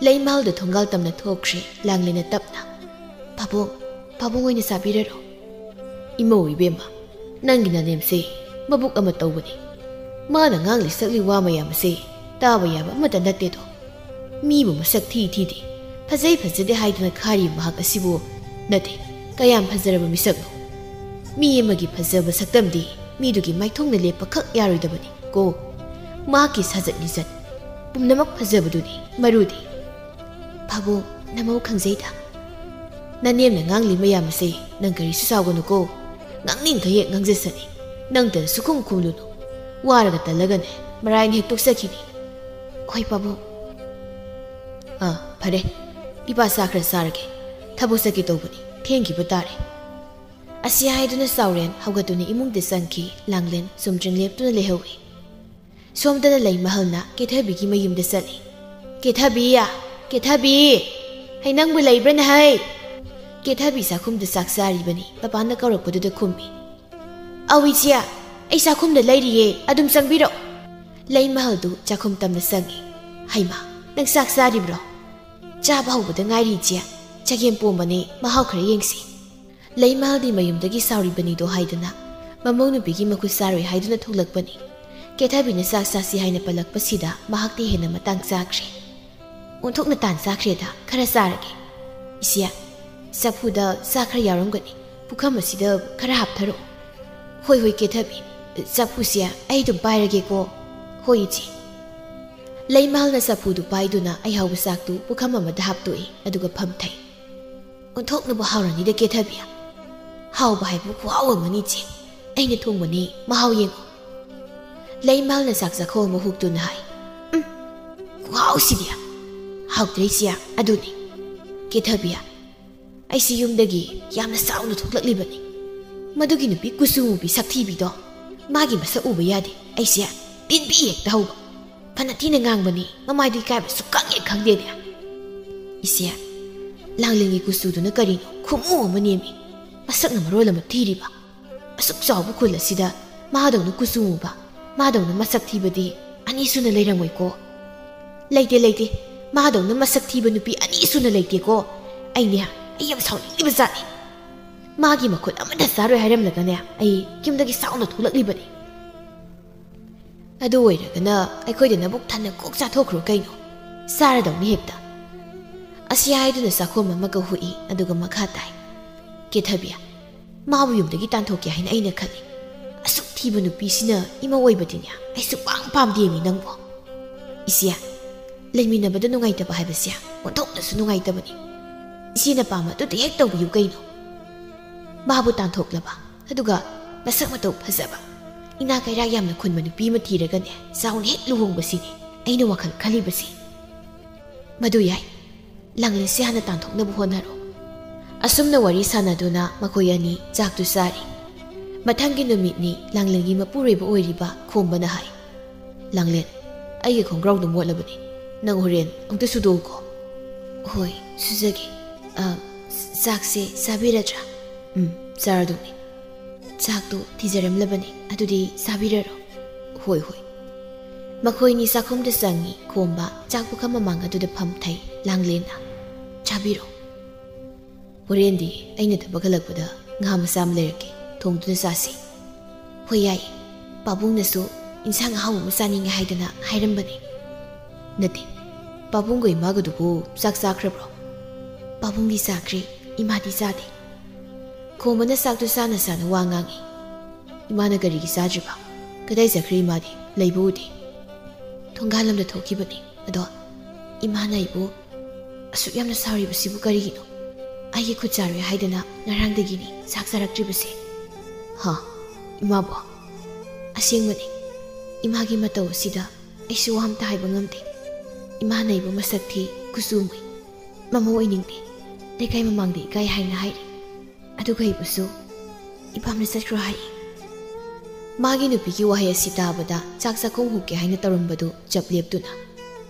ꯂꯩꯃꯍꯜꯗ ꯊꯣꯡꯒꯥꯜ ꯇꯝꯅ ꯊꯣꯛꯈ꯭ꯔꯦ ꯂꯥꯡꯂꯦꯟꯅ ꯇꯞꯅ꯫ "ꯄꯥꯕꯨꯡ, ꯄꯥꯕꯨꯡ ꯑꯣꯏꯅ ꯆꯥꯕꯤꯔꯔꯣ?" "ꯏꯃꯧ ꯏꯕꯦꯝꯃ, ꯅꯪꯒꯤ ꯅꯅꯦꯝꯁꯦ ꯃꯕꯨꯛ ꯑꯃ ꯇꯧꯕꯅꯤ꯫ ꯃꯥꯅ ꯉꯥꯡꯂꯤ ꯁꯛꯂꯤ ꯋꯥ ꯃꯌꯥꯝ ꯑꯁꯦ ꯇꯥꯕ ꯌꯥꯕ ꯑꯃꯠꯇ ꯅꯠꯇꯦꯗꯣ꯫ ꯃꯤꯕꯨ ꯃꯁꯛ ꯊꯤ ꯊꯤꯗꯦ, ꯐꯖꯩ ꯐꯖꯗꯦ ꯍꯥꯏꯗꯨꯅ ꯈꯥꯔꯤ ꯃꯍꯥꯛ ꯑꯁꯤꯕꯨ ꯅꯠꯇꯦ, ꯀꯌꯥꯝ ꯐꯖꯔꯕ ꯃꯤꯁꯛꯅꯣ? ꯃꯤ ꯑꯃꯒꯤ ꯐꯖꯕ ꯁꯛꯇꯝꯗꯤ ꯃꯤꯗꯨꯒꯤ ꯃꯥꯏꯊꯣꯡꯅ ꯂꯦꯞꯄꯈꯛ ꯌꯥꯔꯣꯏꯗꯕꯅꯤ ꯀꯣ꯫ ꯃꯍꯥꯛꯀꯤ ꯁꯥꯖꯠ ꯂꯤꯆꯠ ꯄꯨꯝꯅꯃꯛ ꯐꯖꯕꯗꯨꯅꯤ ꯃꯔꯨꯗꯤ꯫" "ꯄꯥꯕꯨꯡ, ꯅꯃꯧ ꯈꯪꯖꯩꯗ꯫" "ꯅꯅꯦꯝꯅ ꯉꯥꯡꯂꯤ ꯃꯌꯥꯝ ꯑꯁꯦ ꯅꯪ ꯀꯔꯤꯁꯨ ꯁꯥꯎꯒꯅꯨꯀꯣ꯫ ꯉꯥꯡꯅꯤꯡꯈꯩ ꯍꯦꯛ ꯉꯥꯡꯖꯁꯅꯤ꯫ ꯅꯪꯇꯅ ꯁꯨꯈꯨꯝ ꯈꯨꯝꯂꯨꯅꯨ꯫ ꯋꯥꯔꯒ ꯇꯜꯂꯒꯅꯦ ꯃꯔꯥꯏꯅ ꯍꯦꯛ ꯇꯣꯛꯆꯈꯤꯅꯤ꯫" "ꯍꯣꯏ ꯄꯥꯕꯨꯡ꯫" "ꯑꯥ, ꯐꯔꯦ꯫ ꯏꯄꯥ ꯆꯥ ꯈꯔ ꯆꯥꯔꯒꯦ꯫ ꯊꯕꯛ ꯆꯠꯀꯦ ꯇꯧꯕꯅꯤ꯫ ꯊꯦꯡꯈꯤꯕ ꯇꯥꯔꯦ꯫" ꯑꯁꯤ ꯍꯥꯏꯗꯨꯅ ꯆꯥꯎꯔꯦꯟ ꯍꯧꯒꯠꯇꯨꯅ ꯏꯃꯨꯡꯗ ꯆꯪꯈꯤ꯫ ꯂꯥꯡꯂꯦꯟ ꯆꯨꯝꯗ꯭ꯔꯤꯡ ꯂꯦꯞꯇꯨꯅ ꯂꯩꯍꯧꯏ꯫ ꯁꯣꯝꯗꯅ ꯂꯩꯃꯍꯜꯅ ꯀꯦꯊꯕꯤꯒꯤ ꯃꯌꯨꯝꯗ ꯆꯠꯂꯤ꯫ "ꯀꯦꯊꯕꯤ! ꯀꯦꯊꯕꯤ! ꯍꯩ, ꯅꯪꯕꯨ ꯂꯩꯕ꯭ꯔꯅ ꯍꯩ?" ꯀꯦꯊꯕꯤ ꯆꯥꯛꯈꯨꯝꯗ ꯆꯥꯛ ꯆꯥꯔꯤꯕꯅꯤ꯫ ꯃꯄꯥꯟꯗ ꯀꯧꯔꯛꯄꯗꯨꯗ ꯈꯨꯝꯃꯤ꯫ "ꯑꯧ ꯏꯆꯦ, ꯑꯩ ꯆꯥꯛꯈꯨꯝꯗ ꯂꯩꯔꯤꯌꯦ, ꯑꯗꯨꯝ ꯆꯪꯕꯤꯔꯛꯑꯣ꯫" ꯂꯩꯃꯍꯜꯗꯨ ꯆꯥꯛꯈꯨꯝ ꯇꯝꯅ ꯆꯪꯉꯤ꯫ "ꯍꯩꯃꯥ, ꯅꯪ ꯆꯥꯛ ꯆꯥꯔꯤꯕ꯭ꯔꯣ?" "ꯆꯥꯕ ꯍꯧꯕꯗ ꯉꯥꯏꯔꯤ ꯏꯆꯦ꯫ ꯆꯒꯦꯝ ꯄꯣꯝꯕꯅꯦ, ꯃꯍꯥꯎ ꯈꯔ ꯌꯦꯡꯁꯤ꯫" ꯂꯩꯃꯍꯜꯗꯤ ꯃꯌꯨꯝꯗꯒꯤ ꯁꯥꯎꯔꯤꯕꯅꯤꯗꯣ ꯍꯥꯏꯗꯨꯅ ꯃꯃꯧ ꯅꯨꯄꯤꯒꯤ ꯃꯈꯨꯠ ꯆꯥꯔꯣꯏ ꯍꯥꯏꯗꯨꯅ ꯊꯣꯛꯂꯛꯄꯅꯤ꯫ ꯀꯦꯊꯕꯤꯅ ꯆꯥꯛ ꯆꯥꯁꯤ ꯍꯥꯏꯅ ꯄꯜꯂꯛꯄꯁꯤꯗ ꯃꯍꯥꯛꯇꯤ ꯍꯦꯟꯅ ꯃꯇꯥꯡ ꯆꯥꯈ꯭ꯔꯦ꯫ "ꯑꯣꯟꯊꯣꯛꯅ ꯇꯥꯟ ꯆꯥꯈ꯭ꯔꯦꯗ, ꯈꯔ ꯆꯥꯔꯒꯦ꯫" "ꯏꯆꯦ, ꯆꯐꯨꯗ ꯆꯥꯛ ꯈꯔ ꯌꯥꯎꯔꯝꯒꯅꯤ, ꯄꯨꯈꯝ ꯑꯁꯤꯗ ꯈꯔ ꯍꯥꯞꯊꯔꯛꯑꯣ꯫" "ꯍꯣꯏ, ꯍꯣꯏ, ꯀꯦꯊꯕꯤ, ꯆꯐꯨꯁꯦ ꯑꯩ ꯑꯗꯨꯝ ꯄꯥꯏꯔꯒꯦꯀꯣ꯫" "ꯍꯣꯏ, ꯏꯆꯦ꯫" ꯂꯩꯃꯍꯜꯅ ꯆꯐꯨꯗꯨ ꯄꯥꯏꯗꯨꯅ ꯑꯍꯥꯎꯕ ꯆꯥꯛꯇꯨ ꯄꯨꯈꯝ ꯑꯃꯗ ꯍꯥꯞꯇꯣꯛꯏ, ꯑꯗꯨꯒ ꯐꯝꯊꯩ꯫ "ꯑꯣꯟꯊꯣꯛꯅꯕꯨ ꯍꯥꯎꯔꯅꯤꯗ, ꯀꯦꯊꯕꯤ꯫ ꯍꯥꯎꯕ ꯍꯥꯏꯕꯨ ꯈꯨꯍꯥꯎ ꯑꯃꯅꯤ, ꯏꯆꯦ꯫ ꯑꯩꯅ ꯊꯣꯡꯕꯅꯤ, ꯃꯍꯥꯎ ꯌꯦꯡꯉꯨ꯫" ꯂꯩꯃꯍꯜꯅ ꯆꯥꯛ ꯆꯥꯛꯈꯣꯝ ꯑꯃ ꯍꯨꯛꯇꯨꯅ ꯍꯥꯏ꯫ "ꯎꯝ, ꯈꯨꯍꯥꯎꯁꯤꯗꯤ!" "ꯍꯥꯎꯇ꯭ꯔꯦ, ꯏꯆꯦ, ꯑꯗꯨꯅꯤ꯫" "ꯀꯦꯊꯕꯤ, ꯑꯩꯁꯤ ꯌꯨꯝꯗꯒꯤ ꯌꯥꯝꯅ ꯆꯥꯎꯅ ꯊꯣꯛꯂꯛꯂꯤꯕꯅꯤ꯫ ꯃꯗꯨꯒꯤ ꯅꯨꯄꯤ ꯀꯨꯆꯨ ꯃꯨꯕꯤ ꯁꯛꯊꯤꯕꯤꯗꯣ, ꯃꯥꯒꯤ ꯃꯁꯛ ꯎꯕ ꯌꯥꯗꯦ꯫ ꯑꯩꯁꯦ ꯇꯤꯟꯕꯤ ꯍꯦꯛꯇ ꯍꯧꯕ꯫ ꯐꯅ ꯊꯤꯅ ꯉꯥꯡꯕꯅꯤ, ꯃꯃꯥꯏꯗꯨ ꯏꯀꯥꯏꯕ ꯁꯨꯛꯈꯪ ꯍꯦꯛ ꯈꯪꯗꯦꯅꯦ꯫" "ꯏꯆꯦ, ꯂꯥꯡꯂꯦꯟꯒꯤ ꯀꯨꯆꯨꯗꯨꯅ ꯀꯔꯤꯅꯣ ꯈꯨꯃꯨ ꯑꯃ ꯅꯦꯝꯃꯤ꯫ ꯃꯁꯛꯅ ꯃꯔꯣꯜ ꯑꯃ ꯊꯤꯔꯤꯕ꯫ ꯑꯁꯨꯛ ꯆꯥꯎꯕ ꯈꯨꯜ ꯑꯁꯤꯗ ꯃꯥꯗꯧꯅ ꯀꯨꯆꯨ ꯃꯨꯕ, ꯃꯥꯗꯧꯅ ꯃꯁꯛ ꯊꯤꯕꯗꯤ ꯑꯅꯤ ꯁꯨꯅ ꯂꯩꯔꯝꯃꯣꯏꯀꯣ꯫ ꯂꯩꯇꯦ, ꯂꯩꯇꯦ꯫ ꯃꯥꯗꯧꯅ ꯃꯁꯛ ꯊꯤꯕ ꯅꯨꯄꯤ ꯑꯅꯤ ꯁꯨꯅ ꯂꯩꯇꯦꯀꯣ꯫ ꯑꯩꯅꯦ, ꯑꯩ ꯌꯥꯝ ꯁꯥꯎꯅꯤꯡꯂꯤꯕ ꯖꯥꯠꯅꯤ꯫ ꯃꯥꯒꯤ ꯃꯈꯨꯠ ꯑꯃꯠꯇ ꯆꯥꯔꯣꯏ ꯍꯥꯏꯔꯝꯂꯒꯅꯦ, ꯑꯩ ꯌꯨꯝꯗꯒꯤ ꯁꯥꯎꯅ ꯊꯣꯛꯂꯛꯂꯤꯕꯅꯤ꯫ ꯑꯗꯨ ꯑꯣꯏꯔꯒꯅ ꯑꯩꯈꯣꯏꯗ ꯅꯕꯨꯛ ꯊꯟꯅ ꯀꯣꯛ ꯆꯥꯊꯣꯛꯈ꯭ꯔꯣ ꯀꯩꯅꯣ꯫ ꯆꯥꯔꯗꯧꯅꯤ ꯍꯦꯛꯇ꯫ ꯑꯁꯤ ꯍꯥꯏꯗꯨꯅ ꯆꯥꯛꯈꯣꯝ ꯑꯃꯒ ꯍꯨꯛꯏ, ꯑꯗꯨꯒ ꯃꯈꯥ ꯇꯥꯏ꯫ ꯀꯦꯊꯕꯤ, ꯃꯥꯕꯨ ꯌꯨꯝꯗꯒꯤ ꯇꯥꯟꯊꯣꯛꯀꯦ ꯍꯥꯏꯅ ꯑꯩꯅ ꯈꯜꯂꯤ꯫ ꯑꯁꯨꯛ ꯊꯤꯕ ꯅꯨꯄꯤꯁꯤꯅ ꯏꯃꯧ ꯑꯣꯏꯕꯗꯤꯅꯦ, ꯑꯩ ꯁꯨꯛꯄꯥꯝ ꯄꯥꯝꯗꯦꯃꯤ ꯅꯪꯕꯣ꯫ ꯏꯆꯦ, ꯂꯩꯃꯤꯟꯅꯕꯗ ꯅꯨꯡꯉꯥꯏꯇꯕ ꯍꯥꯏꯕꯁꯦ ꯑꯣꯟꯊꯣꯛꯅꯁꯨ ꯅꯨꯡꯉꯥꯏꯇꯕꯅꯤ꯫ ꯏꯆꯦꯅ ꯄꯥꯝꯕꯗꯨꯗ ꯍꯦꯛ ꯇꯧꯕꯤꯌꯨ ꯀꯩꯅꯣ꯫ ꯃꯥꯕꯨ ꯇꯥꯟꯊꯣꯛꯂꯕ, ꯑꯗꯨꯒ ꯃꯁꯛ ꯃꯇꯧ ꯐꯖꯕ, ꯏꯅꯥ ꯀꯩꯔꯥꯛ ꯌꯥꯝꯅ ꯈꯨꯟꯕ ꯅꯨꯄꯤ ꯑꯃ ꯊꯤꯔꯒꯅꯦ, ꯆꯥꯎꯅ ꯍꯦꯛ ꯂꯨꯍꯣꯡꯕꯁꯤꯅꯤ ꯑꯩꯅ ꯋꯥꯈꯜ ꯈꯜꯂꯤꯕꯁꯤ꯫ ꯃꯗꯨ ꯌꯥꯏ꯫ ꯂꯥꯡꯂꯦꯟꯁꯦ ꯍꯥꯟꯅ ꯇꯥꯟꯊꯣꯛꯅꯕ ꯍꯣꯠꯅꯔꯣ꯫ ꯑꯁꯨꯝꯅ ꯋꯥꯔꯤ ꯁꯥꯟꯅꯗꯨꯅ ꯃꯈꯣꯏ ꯑꯅꯤ ꯆꯥꯛꯇꯨ ꯆꯥꯔꯤ꯫ ꯃꯊꯪꯒꯤ ꯅꯨꯃꯤꯠꯅꯤ꯫ ꯂꯥꯡꯂꯦꯟꯒꯤ ꯃꯄꯨꯔꯣꯏꯕ ꯑꯣꯏꯔꯤꯕ ꯈꯣꯝꯕꯅ ꯍꯥꯏ, "ꯂꯥꯡꯂꯦꯟ, ꯑꯩꯒꯤ ꯈꯣꯡꯒ꯭ꯔꯥꯎꯗꯣ ꯃꯣꯠꯂꯕꯅꯤ꯫ ꯅꯪ ꯍꯣꯔꯦꯟ ꯑꯃꯨꯛꯇ ꯁꯨꯗꯣꯛꯎꯀꯣ꯫" "ꯍꯣꯏ, ꯁꯨꯖꯒꯦ꯫ ꯑ, ꯆꯥꯛꯁꯦ ꯆꯥꯕꯤꯔꯗ꯭ꯔꯥ?" "ꯎꯝ, ꯆꯥꯔꯗꯧꯅꯤ꯫ ꯆꯥꯛꯇꯣ ꯊꯤꯖꯔꯝꯂꯕꯅꯤ, ꯑꯗꯨꯗꯤ ꯆꯥꯕꯤꯔꯔꯣ꯫" "ꯍꯣꯏ, ꯍꯣꯏ꯫" ꯃꯈꯣꯏꯅꯤ ꯆꯥꯛꯈꯨꯝꯗ ꯆꯪꯉꯤ꯫ ꯈꯣꯝꯕ ꯆꯥꯛ ꯄꯨꯈꯝ ꯃꯃꯥꯡ ꯑꯗꯨꯗ ꯐꯝꯊꯩ꯫ ꯂꯥꯡꯂꯦꯟꯅ, "ꯆꯥꯕꯤꯔꯣ꯫ ꯍꯣꯔꯦꯟꯗꯤ ꯑꯩꯅ ꯊꯕꯛ ꯍꯜꯂꯛꯄꯗ ꯉꯥ ꯃꯆꯥ ꯑꯃ ꯂꯩꯔꯛꯀꯦ, ꯊꯣꯡꯗꯨꯅ ꯆꯥꯁꯤ꯫" "ꯍꯣꯏ, ꯌꯥꯏ꯫ ꯄꯥꯕꯨꯡꯅꯁꯨ ꯏꯟꯁꯥꯡ ꯑꯍꯥꯎꯕ ꯑꯃ ꯆꯥꯅꯤꯡꯉꯦ ꯍꯥꯏꯗꯅ ꯍꯥꯏꯔꯝꯕꯅꯤ꯫" "ꯅꯠꯇꯦ, ꯄꯥꯕꯨꯡꯒ ꯏꯃꯥꯒꯗꯨꯕꯨ ꯆꯥꯛ ꯆꯥꯈ꯭ꯔꯕ꯭ꯔꯣ?" "ꯄꯥꯕꯨꯡꯗꯤ ꯆꯥꯈ꯭ꯔꯦ, ꯏꯃꯥꯗꯤ ꯆꯥꯗꯦ꯫" ꯈꯣꯝꯕꯅ ꯆꯥꯛꯇꯨ ꯆꯥꯅ ꯆꯥꯅ ꯋꯥ ꯉꯥꯡꯉꯤ꯫ "ꯏꯃꯥꯅ ꯀꯔꯤꯒꯤ ꯆꯥꯗ꯭ꯔꯤꯕ? ꯀꯗꯥꯏ ꯆꯠꯈ꯭ꯔꯦ ꯏꯃꯥꯗꯤ? ꯂꯩꯕ ꯎꯗꯦ꯫" "ꯊꯣꯡꯒꯥꯜ ꯂꯝꯗ ꯊꯣꯛꯈꯤꯕꯅꯤ꯫ ꯑꯗꯣ ꯏꯃꯥꯅ ꯑꯩꯕꯨ ꯑꯁꯨꯛ ꯌꯥꯝꯅ ꯁꯥꯎꯔꯤꯕꯁꯤꯕꯨ ꯀꯔꯤꯒꯤꯅꯣ? ꯑꯩꯒꯤ ꯈꯨꯠ ꯆꯥꯔꯣꯏ ꯍꯥꯏꯗꯅ ꯉꯔꯥꯡꯗꯒꯤꯅꯤ ꯆꯥꯛ ꯆꯥꯔꯛꯇ꯭ꯔꯤꯕꯁꯦ꯫" "ꯍꯥ? ꯏꯃꯥꯕꯣ?" "ꯑꯁꯦꯡꯕꯅꯤ꯫ ꯏꯃꯥꯒꯤ ꯃꯇꯧ ꯑꯁꯤꯗ ꯑꯩꯁꯨ ꯋꯥ ꯑꯝꯇ ꯍꯥꯏꯕ ꯉꯝꯗꯦ꯫ ꯏꯃꯥꯅ ꯑꯩꯕꯨ ꯃꯁꯛ ꯊꯤ, ꯀꯨꯆꯨ ꯃꯨꯏ, ꯃꯃꯧ ꯑꯣꯏꯅꯤꯡꯗꯦ, ꯂꯩꯀꯥꯏ ꯃꯃꯥꯡꯗ ꯏꯀꯥꯏ ꯍꯥꯏꯅ ꯍꯥꯏꯔꯤ꯫ ꯑꯗꯨꯒ ꯑꯩꯕꯨꯁꯨ ꯏꯄꯥꯝꯗ ꯆꯠꯈ꯭ꯔꯣ ꯍꯥꯏ꯫" ꯃꯥꯒꯤ ꯅꯨꯄꯤꯒꯤ ꯋꯥꯍꯩ ꯑꯁꯤ ꯇꯥꯕꯗ ꯆꯥꯛ ꯆꯥꯛꯈꯨꯝ ꯍꯨꯛꯀꯦ ꯍꯥꯏꯅ ꯇꯧꯔꯝꯕꯗꯨ ꯆꯞ ꯂꯦꯞꯇꯨꯅ,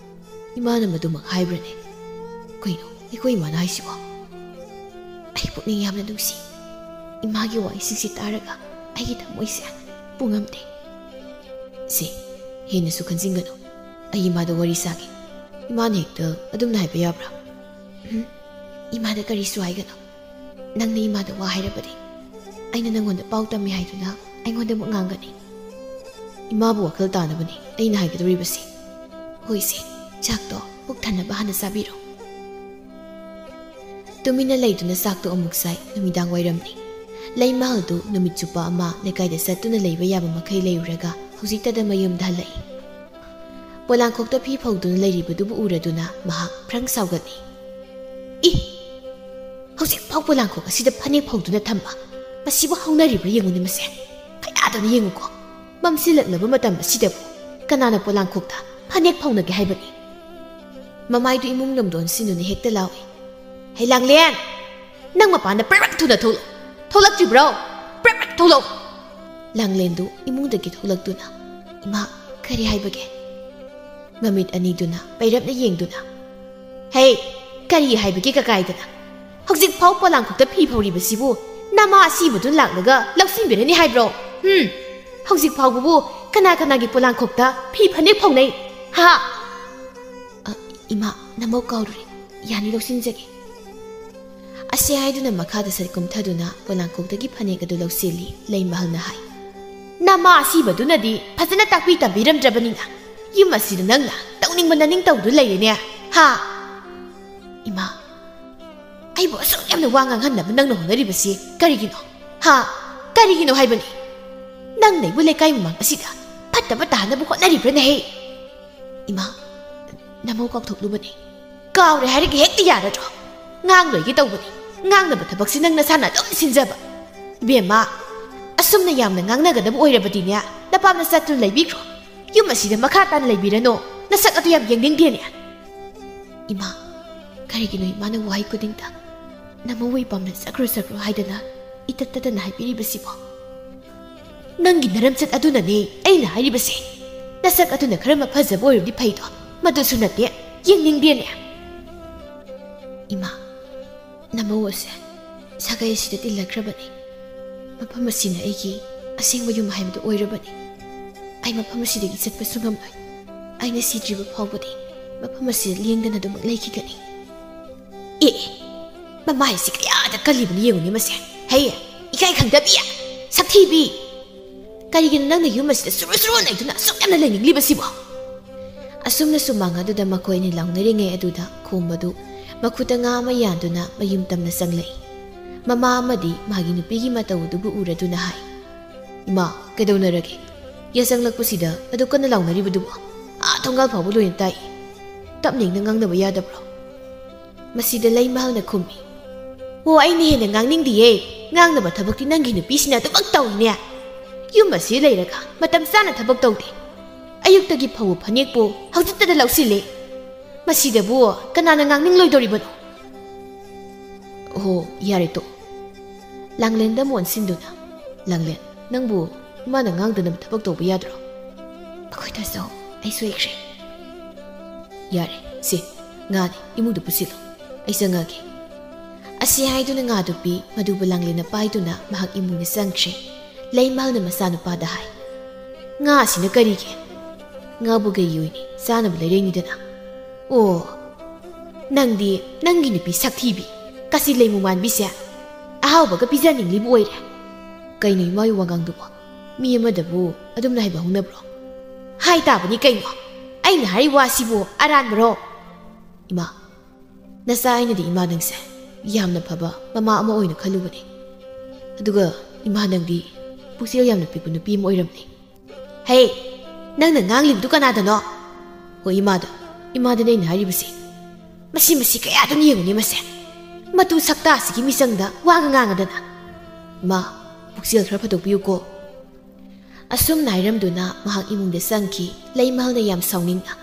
"ꯏꯃꯥꯅ ꯃꯗꯨꯃꯛ ꯍꯥꯏꯕ꯭ꯔꯅꯦ? ꯀꯩꯅꯣ, ꯑꯩꯈꯣꯏ ꯏꯃꯥꯅ ꯍꯥꯏꯁꯤꯕꯣ? ꯑꯩ ꯄꯨꯛꯅꯤꯡ ꯌꯥꯝꯅ ꯅꯨꯡꯁꯤ꯫ ꯏꯃꯥꯒꯤ ꯋꯥꯍꯩꯁꯤꯡꯁꯤ ꯇꯥꯔꯒ ꯑꯩꯒꯤ ꯊꯃꯣꯏꯁꯦ ꯄꯨꯡꯉꯝꯗꯦ꯫" "ꯁꯦ, ꯍꯦꯟꯅꯁꯨ ꯈꯟꯖꯤꯟꯒꯅꯨ꯫ ꯑꯩ ꯏꯃꯥꯗ ꯋꯥꯔꯤ ꯁꯥꯒꯦ꯫ ꯏꯃꯥꯅ ꯍꯦꯛꯇ ꯑꯗꯨꯝꯅ ꯍꯥꯏꯕ ꯌꯥꯕ꯭ꯔꯥ? ꯎꯝ, ꯏꯃꯥꯗ ꯀꯔꯤꯁꯨ ꯍꯥꯏꯒꯅꯨ꯫ ꯅꯪꯅ ꯏꯃꯥꯗ ꯋꯥ ꯍꯥꯏꯔꯕꯗꯤ ꯑꯩꯅ ꯅꯪꯉꯣꯟꯗ ꯄꯥꯎ ꯇꯝꯃꯤ ꯍꯥꯏꯗꯨꯅ ꯑꯩꯉꯣꯟꯗ ꯑꯃꯨꯛ ꯉꯥꯡꯒꯅꯤ꯫ ꯏꯃꯥꯕꯨ ꯋꯥꯈꯜ ꯇꯥꯅꯕꯅꯤ ꯑꯩꯅ ꯍꯥꯏꯒꯗꯧꯔꯤꯕꯁꯤ꯫ ꯍꯣꯏꯁꯦ, ꯆꯥꯛꯇꯣ ꯄꯨꯛ ꯊꯟꯅꯕ ꯍꯥꯟꯅ ꯆꯥꯕꯤꯔꯣ꯫ ꯇꯨꯃꯤꯟꯅ ꯂꯩꯗꯨꯅ ꯆꯥꯛꯇꯣ ꯑꯃꯨꯛ ꯆꯥꯏ꯫ ꯅꯨꯃꯤꯗꯥꯡ ꯋꯥꯏꯔꯝꯅꯤ꯫ ꯂꯩꯃꯍꯜꯗꯨ ꯅꯨꯃꯤꯠ ꯆꯨꯞꯄ ꯑꯃ ꯂꯩꯀꯥꯏꯗ ꯆꯠꯇꯨꯅ ꯂꯩꯕ ꯌꯥꯕ ꯃꯈꯩ ꯂꯩꯔꯨꯔꯒ ꯍꯧꯖꯤꯛꯇꯗ ꯃꯌꯨꯝꯗ ꯍꯜꯂꯛꯏ꯫ ꯄꯣꯂꯥꯡꯈꯣꯛꯇ ꯐꯤ ꯐꯧꯗꯨꯅ ꯂꯩꯔꯤꯕꯗꯨꯕꯨ ꯎꯔꯗꯨꯅ ꯃꯍꯥꯛ ꯐ꯭ꯔꯪ ꯁꯥꯎꯒꯠꯂꯤ꯫ "ꯏ! ꯍꯧꯖꯤꯛ ꯐꯥꯎ ꯄꯣꯂꯥꯡꯈꯣꯛ ꯑꯁꯤꯗ ꯐꯅꯦꯛ ꯐꯧꯗꯨꯅ ꯊꯝꯕ ꯃꯁꯤꯕꯨ ꯍꯧꯅꯔꯤꯕ꯭ꯔꯥ ꯌꯦꯡꯉꯨꯅꯦ ꯃꯁꯦ꯫ ꯀꯌꯥꯗꯅ ꯌꯦꯡꯉꯨꯀꯣ꯫ ꯃꯝꯁꯤꯜꯂꯛꯂꯕ ꯃꯇꯝ ꯑꯁꯤꯗꯕꯨ ꯀꯅꯥꯅ ꯄꯣꯂꯥꯡꯈꯣꯛꯇ ꯐꯅꯦꯛ ꯐꯧꯅꯒꯦ ꯍꯥꯏꯕꯅꯤ?" ꯃꯃꯥꯏꯗꯨ ꯏꯃꯨꯡ ꯂꯝꯗꯣꯟ ꯁꯤꯟꯗꯨꯅ ꯍꯦꯛꯇ ꯂꯥꯎꯏ꯫ "ꯍꯩ ꯂꯥꯡꯂꯦꯟ! ꯅꯪ ꯃꯄꯥꯟꯗ ꯄ꯭ꯔꯞ ꯄ꯭ꯔꯞ ꯊꯨꯅ ꯊꯣꯛꯂꯛꯎ! ꯊꯣꯛꯂꯛꯇ꯭ꯔꯤꯕ꯭ꯔꯣ? ꯄ꯭ꯔꯞ ꯄ꯭ꯔꯞ ꯊꯣꯛꯂꯛꯎ!" ꯂꯥꯡꯂꯦꯟꯗꯨ ꯏꯃꯨꯡꯗꯒꯤ ꯊꯣꯛꯂꯛꯇꯨꯅ, "ꯏꯃꯥ, ꯀꯔꯤ ꯍꯥꯏꯕꯒꯦ?" ꯃꯃꯤꯠ ꯑꯅꯤꯗꯨꯅ ꯄꯩꯔꯞꯅ ꯌꯦꯡꯗꯨꯅ, "ꯍꯦ, ꯀꯔꯤ ꯍꯥꯏꯕꯒꯦ ꯀꯀꯥꯏꯗꯅ? ꯍꯧꯖꯤꯛ ꯐꯥꯎ ꯄꯣꯂꯥꯡꯈꯣꯛꯇ ꯐꯤ ꯐꯧꯔꯤꯕꯁꯤꯕꯨ ꯅꯃꯥ ꯑꯁꯤꯕꯗꯨ ꯂꯥꯛꯂꯒ ꯂꯧꯁꯤꯟꯕꯤꯔꯅꯤ ꯍꯥꯏꯕ꯭ꯔꯣ? ꯍꯨꯝ! ꯍꯧꯖꯤꯛ ꯐꯥꯎꯕꯕꯨ ꯀꯅꯥ ꯀꯅꯥꯒꯤ ꯄꯣꯂꯥꯡꯈꯣꯛꯇ ꯐꯤ ꯐꯅꯦꯛ ꯐꯧꯅꯩ? ꯍꯥ?" "ꯑ, ꯏꯃꯥ, ꯅꯃꯧ ꯀꯥꯎꯔꯨꯔꯦ꯫ ꯌꯥꯅꯤ, ꯂꯧꯁꯤꯟꯖꯒꯦ꯫" ꯑꯁꯤ ꯍꯥꯏꯗꯨꯅ ꯃꯈꯥꯗ ꯁꯠ ꯀꯨꯝꯊꯗꯨꯅ ꯄꯣꯂꯥꯡꯈꯣꯛꯇꯒꯤ ꯐꯅꯦꯛ ꯑꯗꯨ ꯂꯧꯁꯤꯜꯂꯤ꯫ ꯂꯩꯃꯍꯜꯅ ꯍꯥꯏ, "ꯅꯃꯥ ꯑꯁꯤꯕꯗꯨꯅꯗꯤ ꯐꯖꯅ ꯇꯥꯛꯄꯤ ꯇꯝꯕꯤꯔꯝꯗ꯭ꯔꯕꯅꯤꯅ ꯌꯨꯝ ꯑꯁꯤꯗ ꯅꯪꯅ ꯇꯧꯅꯤꯡꯕ ꯅꯅꯤꯡ ꯇꯧꯗꯨ ꯂꯩꯔꯦꯅꯦ, ꯍꯥ?" "ꯏꯃꯥ, ꯑꯩꯕꯨ ꯑꯁꯨꯛ ꯌꯥꯝꯅ ꯋꯥ ꯉꯥꯡꯍꯟꯅꯕ ꯅꯪꯅ ꯍꯣꯠꯅꯔꯤꯕꯁꯤ ꯀꯔꯤꯒꯤꯅꯣ? ꯍꯥ? ꯀꯔꯤꯒꯤꯅꯣ ꯍꯥꯏꯕꯅꯤ? ꯅꯪꯅ ꯑꯩꯕꯨ ꯂꯩꯀꯥꯏ ꯃꯃꯥꯡ ꯑꯁꯤꯗ ꯐꯠꯇꯕ ꯇꯥꯍꯟꯅꯕ ꯍꯣꯠꯅꯔꯤꯕ꯭ꯔꯥꯅꯦ ꯍꯦ?" "ꯏꯃꯥ, ꯅꯃꯧ ꯀꯥꯎꯊꯣꯛꯂꯨꯕꯅꯦ꯫" "ꯀꯥꯎꯔꯦ ꯍꯥꯏꯔꯒ ꯍꯦꯛꯇ ꯌꯥꯔꯗ꯭ꯔꯣ? ꯉꯥꯡꯂꯣꯏꯒꯦ ꯇꯧꯕꯅꯤ꯫ ꯉꯥꯡꯅꯕ ꯊꯕꯛꯁꯤ ꯅꯪ ꯅꯁꯥꯅ ꯑꯗꯨꯝ ꯁꯤꯟꯖꯕ꯫ ꯏꯕꯦꯝꯃ, ꯑꯁꯨꯝꯅ ꯌꯥꯝꯅ ꯉꯥꯡꯅꯒꯗꯕ ꯑꯣꯏꯔꯕꯗꯤꯅꯦ, ꯅꯄꯥꯝꯅ ꯆꯠꯇꯨꯅ ꯂꯩꯕꯤꯈ꯭ꯔꯣ꯫ ꯌꯨꯝ ꯑꯁꯤꯗ ꯃꯈꯥ ꯇꯥꯅ ꯂꯩꯕꯤꯔꯅꯨ꯫ ꯅꯁꯛ ꯑꯗꯨ ꯌꯥꯝ ꯌꯦꯡꯅꯤꯡꯗꯦꯅꯦ꯫" "ꯏꯃꯥ, ꯀꯔꯤꯒꯤꯅꯣ ꯏꯃꯥꯅ ꯋꯥꯍꯩ ꯈꯨꯗꯤꯡꯗ ꯅꯃꯧ ꯏꯄꯥꯝꯅ ꯆꯠꯈ꯭ꯔꯣ ꯆꯠꯈ꯭ꯔꯣ ꯍꯥꯏꯗꯅ ꯏꯇꯠ ꯇꯠꯇꯅ ꯍꯥꯏꯕꯤꯔꯤꯕꯁꯤꯕꯣ?" "ꯅꯪꯒꯤ ꯅꯔꯝꯆꯠ ꯑꯗꯨꯅꯅꯦ ꯑꯩꯅ ꯍꯥꯏꯔꯤꯕꯁꯦ꯫ ꯅꯁꯛ ꯑꯗꯨꯅ ꯈꯔ ꯃꯐꯖꯕ ꯑꯣꯏꯔꯕꯗꯤ ꯐꯩꯗꯣ, ꯃꯗꯨꯁꯨ ꯅꯠꯇꯦ, ꯌꯦꯡꯅꯤꯡꯗꯦꯅꯦ꯫" "ꯏꯃꯥ, ꯅꯃꯧ ꯑꯁꯦ ꯁꯥꯒꯩ ꯑꯁꯤꯗ ꯇꯤꯜꯂꯛꯈ꯭ꯔꯕꯅꯤ꯫ ꯃꯐꯝ ꯑꯁꯤꯅ ꯑꯩꯒꯤ ꯑꯁꯦꯡꯕ ꯌꯨꯝ ꯍꯥꯏꯕꯗꯨ ꯑꯣꯏꯔꯕꯅꯤ꯫ ꯑꯩ ꯃꯐꯝ ꯑꯁꯤꯗꯒꯤ ꯆꯠꯄꯁꯨ ꯉꯝꯂꯣꯏ꯫ ꯑꯩꯅ ꯁꯤꯗ꯭ꯔꯤꯕ ꯐꯥꯎꯕꯗꯤ ꯃꯐꯝ ꯑꯁꯤꯗ ꯂꯦꯡꯗꯅ ꯑꯗꯨꯃꯛ ꯂꯩꯈꯤꯒꯅꯤ꯫ ꯑꯦ, ꯃꯃꯥꯏꯁꯤ ꯀꯌꯥꯗ ꯀꯜꯂꯤꯕꯅꯣ ꯌꯦꯡꯉꯨꯅꯦ ꯃꯁꯦ꯫ ꯍꯦ, ꯏꯀꯥꯏ ꯈꯪꯗꯕꯤ, ꯁꯛꯊꯤꯕꯤ꯫ ꯀꯔꯤꯒꯤꯅꯣ ꯅꯪꯅ ꯌꯨꯝ ꯑꯁꯤꯗ ꯁꯨꯔꯨ ꯁꯨꯔꯨ ꯅꯩꯗꯨꯅ ꯑꯁꯨꯛ ꯌꯥꯝꯅ ꯂꯩꯅꯤꯡꯂꯤꯕꯁꯤꯕꯣ? ꯑꯁꯨꯝꯅ ꯁꯨꯃꯥꯡ ꯑꯗꯨꯗ ꯃꯈꯣꯏ ꯑꯅꯤ ꯂꯥꯎꯅꯔꯤꯉꯩ ꯑꯗꯨꯗ ꯈꯣꯝꯕꯗꯨ ꯃꯈꯨꯠꯇ ꯉꯥ ꯑꯃ ꯌꯥꯟꯗꯨꯅ ꯃꯌꯨꯝ ꯇꯝꯅ ꯆꯪꯂꯛꯏ꯫ ꯃꯃꯥ ꯑꯃꯗꯤ ꯃꯥꯒꯤ ꯅꯨꯄꯤꯒꯤ ꯃꯇꯧ ꯑꯗꯨꯕꯨ ꯎꯔꯗꯨꯅ ꯍꯥꯏ, "ꯏꯃꯥ, ꯀꯩꯗꯧꯅꯔꯒꯦ? ꯌꯥꯆꯪꯂꯛꯄꯁꯤꯗ ꯑꯗꯨ ꯀꯟꯅ ꯂꯥꯎꯅꯔꯤꯕꯗꯨꯕꯣ? ꯑꯥ ꯊꯣꯡꯒꯥꯜ ꯐꯥꯎꯕ ꯂꯣꯏꯅ ꯇꯥꯏ꯫ ꯇꯞꯅ ꯏꯪꯅ ꯉꯥꯡꯅꯕ ꯌꯥꯗꯕ꯭ꯔꯣ?" ꯃꯁꯤꯗ ꯂꯩꯃꯍꯜꯅ ꯈꯨꯝꯃꯤ, "ꯑꯣ, ꯑꯩꯅ ꯍꯦꯟꯅ ꯉꯥꯡꯅꯤꯡꯗꯤꯌꯦ꯫ ꯉꯥꯡꯅꯕ ꯊꯕꯛꯇꯤ ꯅꯪꯒꯤ ꯅꯨꯄꯤꯁꯤꯅ ꯑꯗꯨꯃꯛ ꯇꯧꯏꯅꯦ꯫ ꯌꯨꯝ ꯑꯁꯤ ꯂꯩꯔꯒ ꯃꯇꯝ ꯆꯥꯅ ꯊꯕꯛ ꯇꯧꯗꯦ꯫ ꯑꯌꯨꯛꯇꯒꯤ ꯐꯧꯕ ꯐꯅꯦꯛꯄꯨ ꯍꯧꯖꯤꯛꯇꯗ ꯂꯧꯁꯤꯜꯂꯦ꯫ ꯃꯁꯤꯗꯕꯨ ꯀꯅꯥꯅ ꯉꯥꯡꯅꯤꯡꯂꯣꯏꯗꯧꯔꯤꯕꯅꯣ?" "ꯑꯣꯍꯣ, ꯌꯥꯔꯦ ꯇꯣꯛ꯫" ꯂꯥꯡꯂꯦꯟꯗ ꯑꯃꯨꯛ ꯑꯣꯟꯁꯤꯟꯗꯨꯅ, "ꯂꯥꯡꯂꯦꯟ, ꯅꯪꯕꯨ ꯏꯃꯥꯅ ꯉꯥꯡꯗꯅꯕ ꯊꯕꯛ ꯇꯧꯕ ꯌꯥꯗ꯭ꯔꯣ?" "ꯃꯈꯣꯏꯗꯁꯨ ꯑꯩ ꯁꯣꯏꯈ꯭ꯔꯦ꯫" "ꯌꯥꯔꯦ, ꯁꯤ ꯉꯥꯅꯤ, ꯏꯃꯨꯡꯗ ꯄꯨꯁꯤꯜꯂꯨ, ꯑꯩ ꯆꯪꯉꯒꯦ꯫" ꯑꯁꯤ ꯍꯥꯏꯗꯨꯅ ꯉꯥꯗꯨ ꯄꯤ, ꯃꯗꯨꯕꯨ ꯂꯥꯡꯂꯦꯟꯅ ꯄꯥꯏꯗꯨꯅ ꯃꯍꯥꯛ ꯏꯃꯨꯡꯗ ꯆꯪꯈ꯭ꯔꯦ꯫ ꯂꯩꯃꯍꯜꯅ ꯃꯆꯥꯅꯨꯄꯥꯗ ꯍꯥꯏ, "ꯉꯥ ꯑꯁꯤꯅ ꯀꯔꯤꯒꯤ? ꯉꯥꯕꯨ ꯀꯩꯒꯤ ꯑꯣꯏꯅꯤ? ꯆꯥꯅꯕ ꯂꯩꯔꯛꯏꯅꯤꯗꯅ꯫ ꯑꯣ, ꯅꯪꯗꯤ ꯅꯪꯒꯤ ꯅꯨꯄꯤ ꯁꯛꯊꯤꯕꯤ, ꯀꯥꯆꯤ ꯂꯩꯃꯨ ꯃꯥꯟꯕꯤꯁꯦ ꯑꯍꯥꯎꯕꯒ ꯄꯤꯖꯅꯤꯡꯂꯤꯕ ꯑꯣꯏꯔꯦ꯫ ꯀꯩꯅꯣ ꯏꯃꯥꯒꯤ ꯋꯥꯉꯥꯡꯗꯨꯕꯣ? ꯃꯤ ꯑꯃꯗꯕꯨ ꯑꯗꯨꯝꯅ ꯍꯥꯏꯕ ꯍꯧꯅꯕ꯭ꯔꯣ? ꯍꯥꯏ ꯇꯥꯕꯅꯤ ꯀꯩꯅꯣ꯫ ꯑꯩꯅ ꯍꯥꯏꯔꯤꯕ ꯋꯥꯁꯤꯕꯨ ꯑꯔꯥꯟꯕꯔꯣ?" "ꯏꯃꯥ, ꯅꯆꯥ ꯑꯩꯅꯗꯤ ꯏꯃꯥ ꯅꯪꯁꯦ ꯌꯥꯝꯅ ꯐꯕ ꯃꯃꯥ ꯑꯃ ꯑꯣꯏꯅ ꯈꯜꯂꯨꯕꯅꯤ꯫ ꯑꯗꯨꯒ ꯏꯃꯥ ꯅꯪꯗꯤ ꯄꯨꯛꯆꯦꯜ ꯌꯥꯝꯅ ꯄꯤꯛꯄ ꯅꯨꯄꯤ ꯑꯃ ꯑꯣꯏꯔꯝꯂꯦ꯫" "ꯍꯦ, ꯅꯪꯅ ꯉꯥꯡꯂꯤꯕꯗꯨ ꯀꯅꯥꯗꯅꯣ?" "ꯍꯣꯏ, ꯏꯃꯥꯗ, ꯏꯃꯥꯗꯅꯦ ꯑꯩꯅ ꯍꯥꯏꯔꯤꯕꯁꯦ꯫ ꯃꯁꯤ, ꯃꯁꯤ ꯀꯌꯥꯗꯨꯝ ꯌꯦꯡꯉꯨꯅꯦ ꯃꯁꯦ꯫ ꯃꯇꯨ ꯁꯛꯇꯥꯁꯤꯒꯤ ꯃꯤꯆꯪꯗ ꯋꯥꯒ ꯉꯥꯡꯉꯗꯅ꯫ ꯏꯃꯥ, ꯄꯨꯛꯆꯦꯜ ꯈꯔ ꯐꯊꯣꯛꯄꯤꯌꯨꯀꯣ꯫" ꯑꯁꯨꯝꯅ ꯍꯥꯏꯔꯝꯗꯨꯅ ꯃꯍꯥꯛ ꯏꯃꯨꯡꯗ ꯆꯪꯈꯤ꯫ ꯂꯩꯃꯍꯜꯅ ꯌꯥꯝ ꯁꯥꯎꯅꯤꯡꯅ,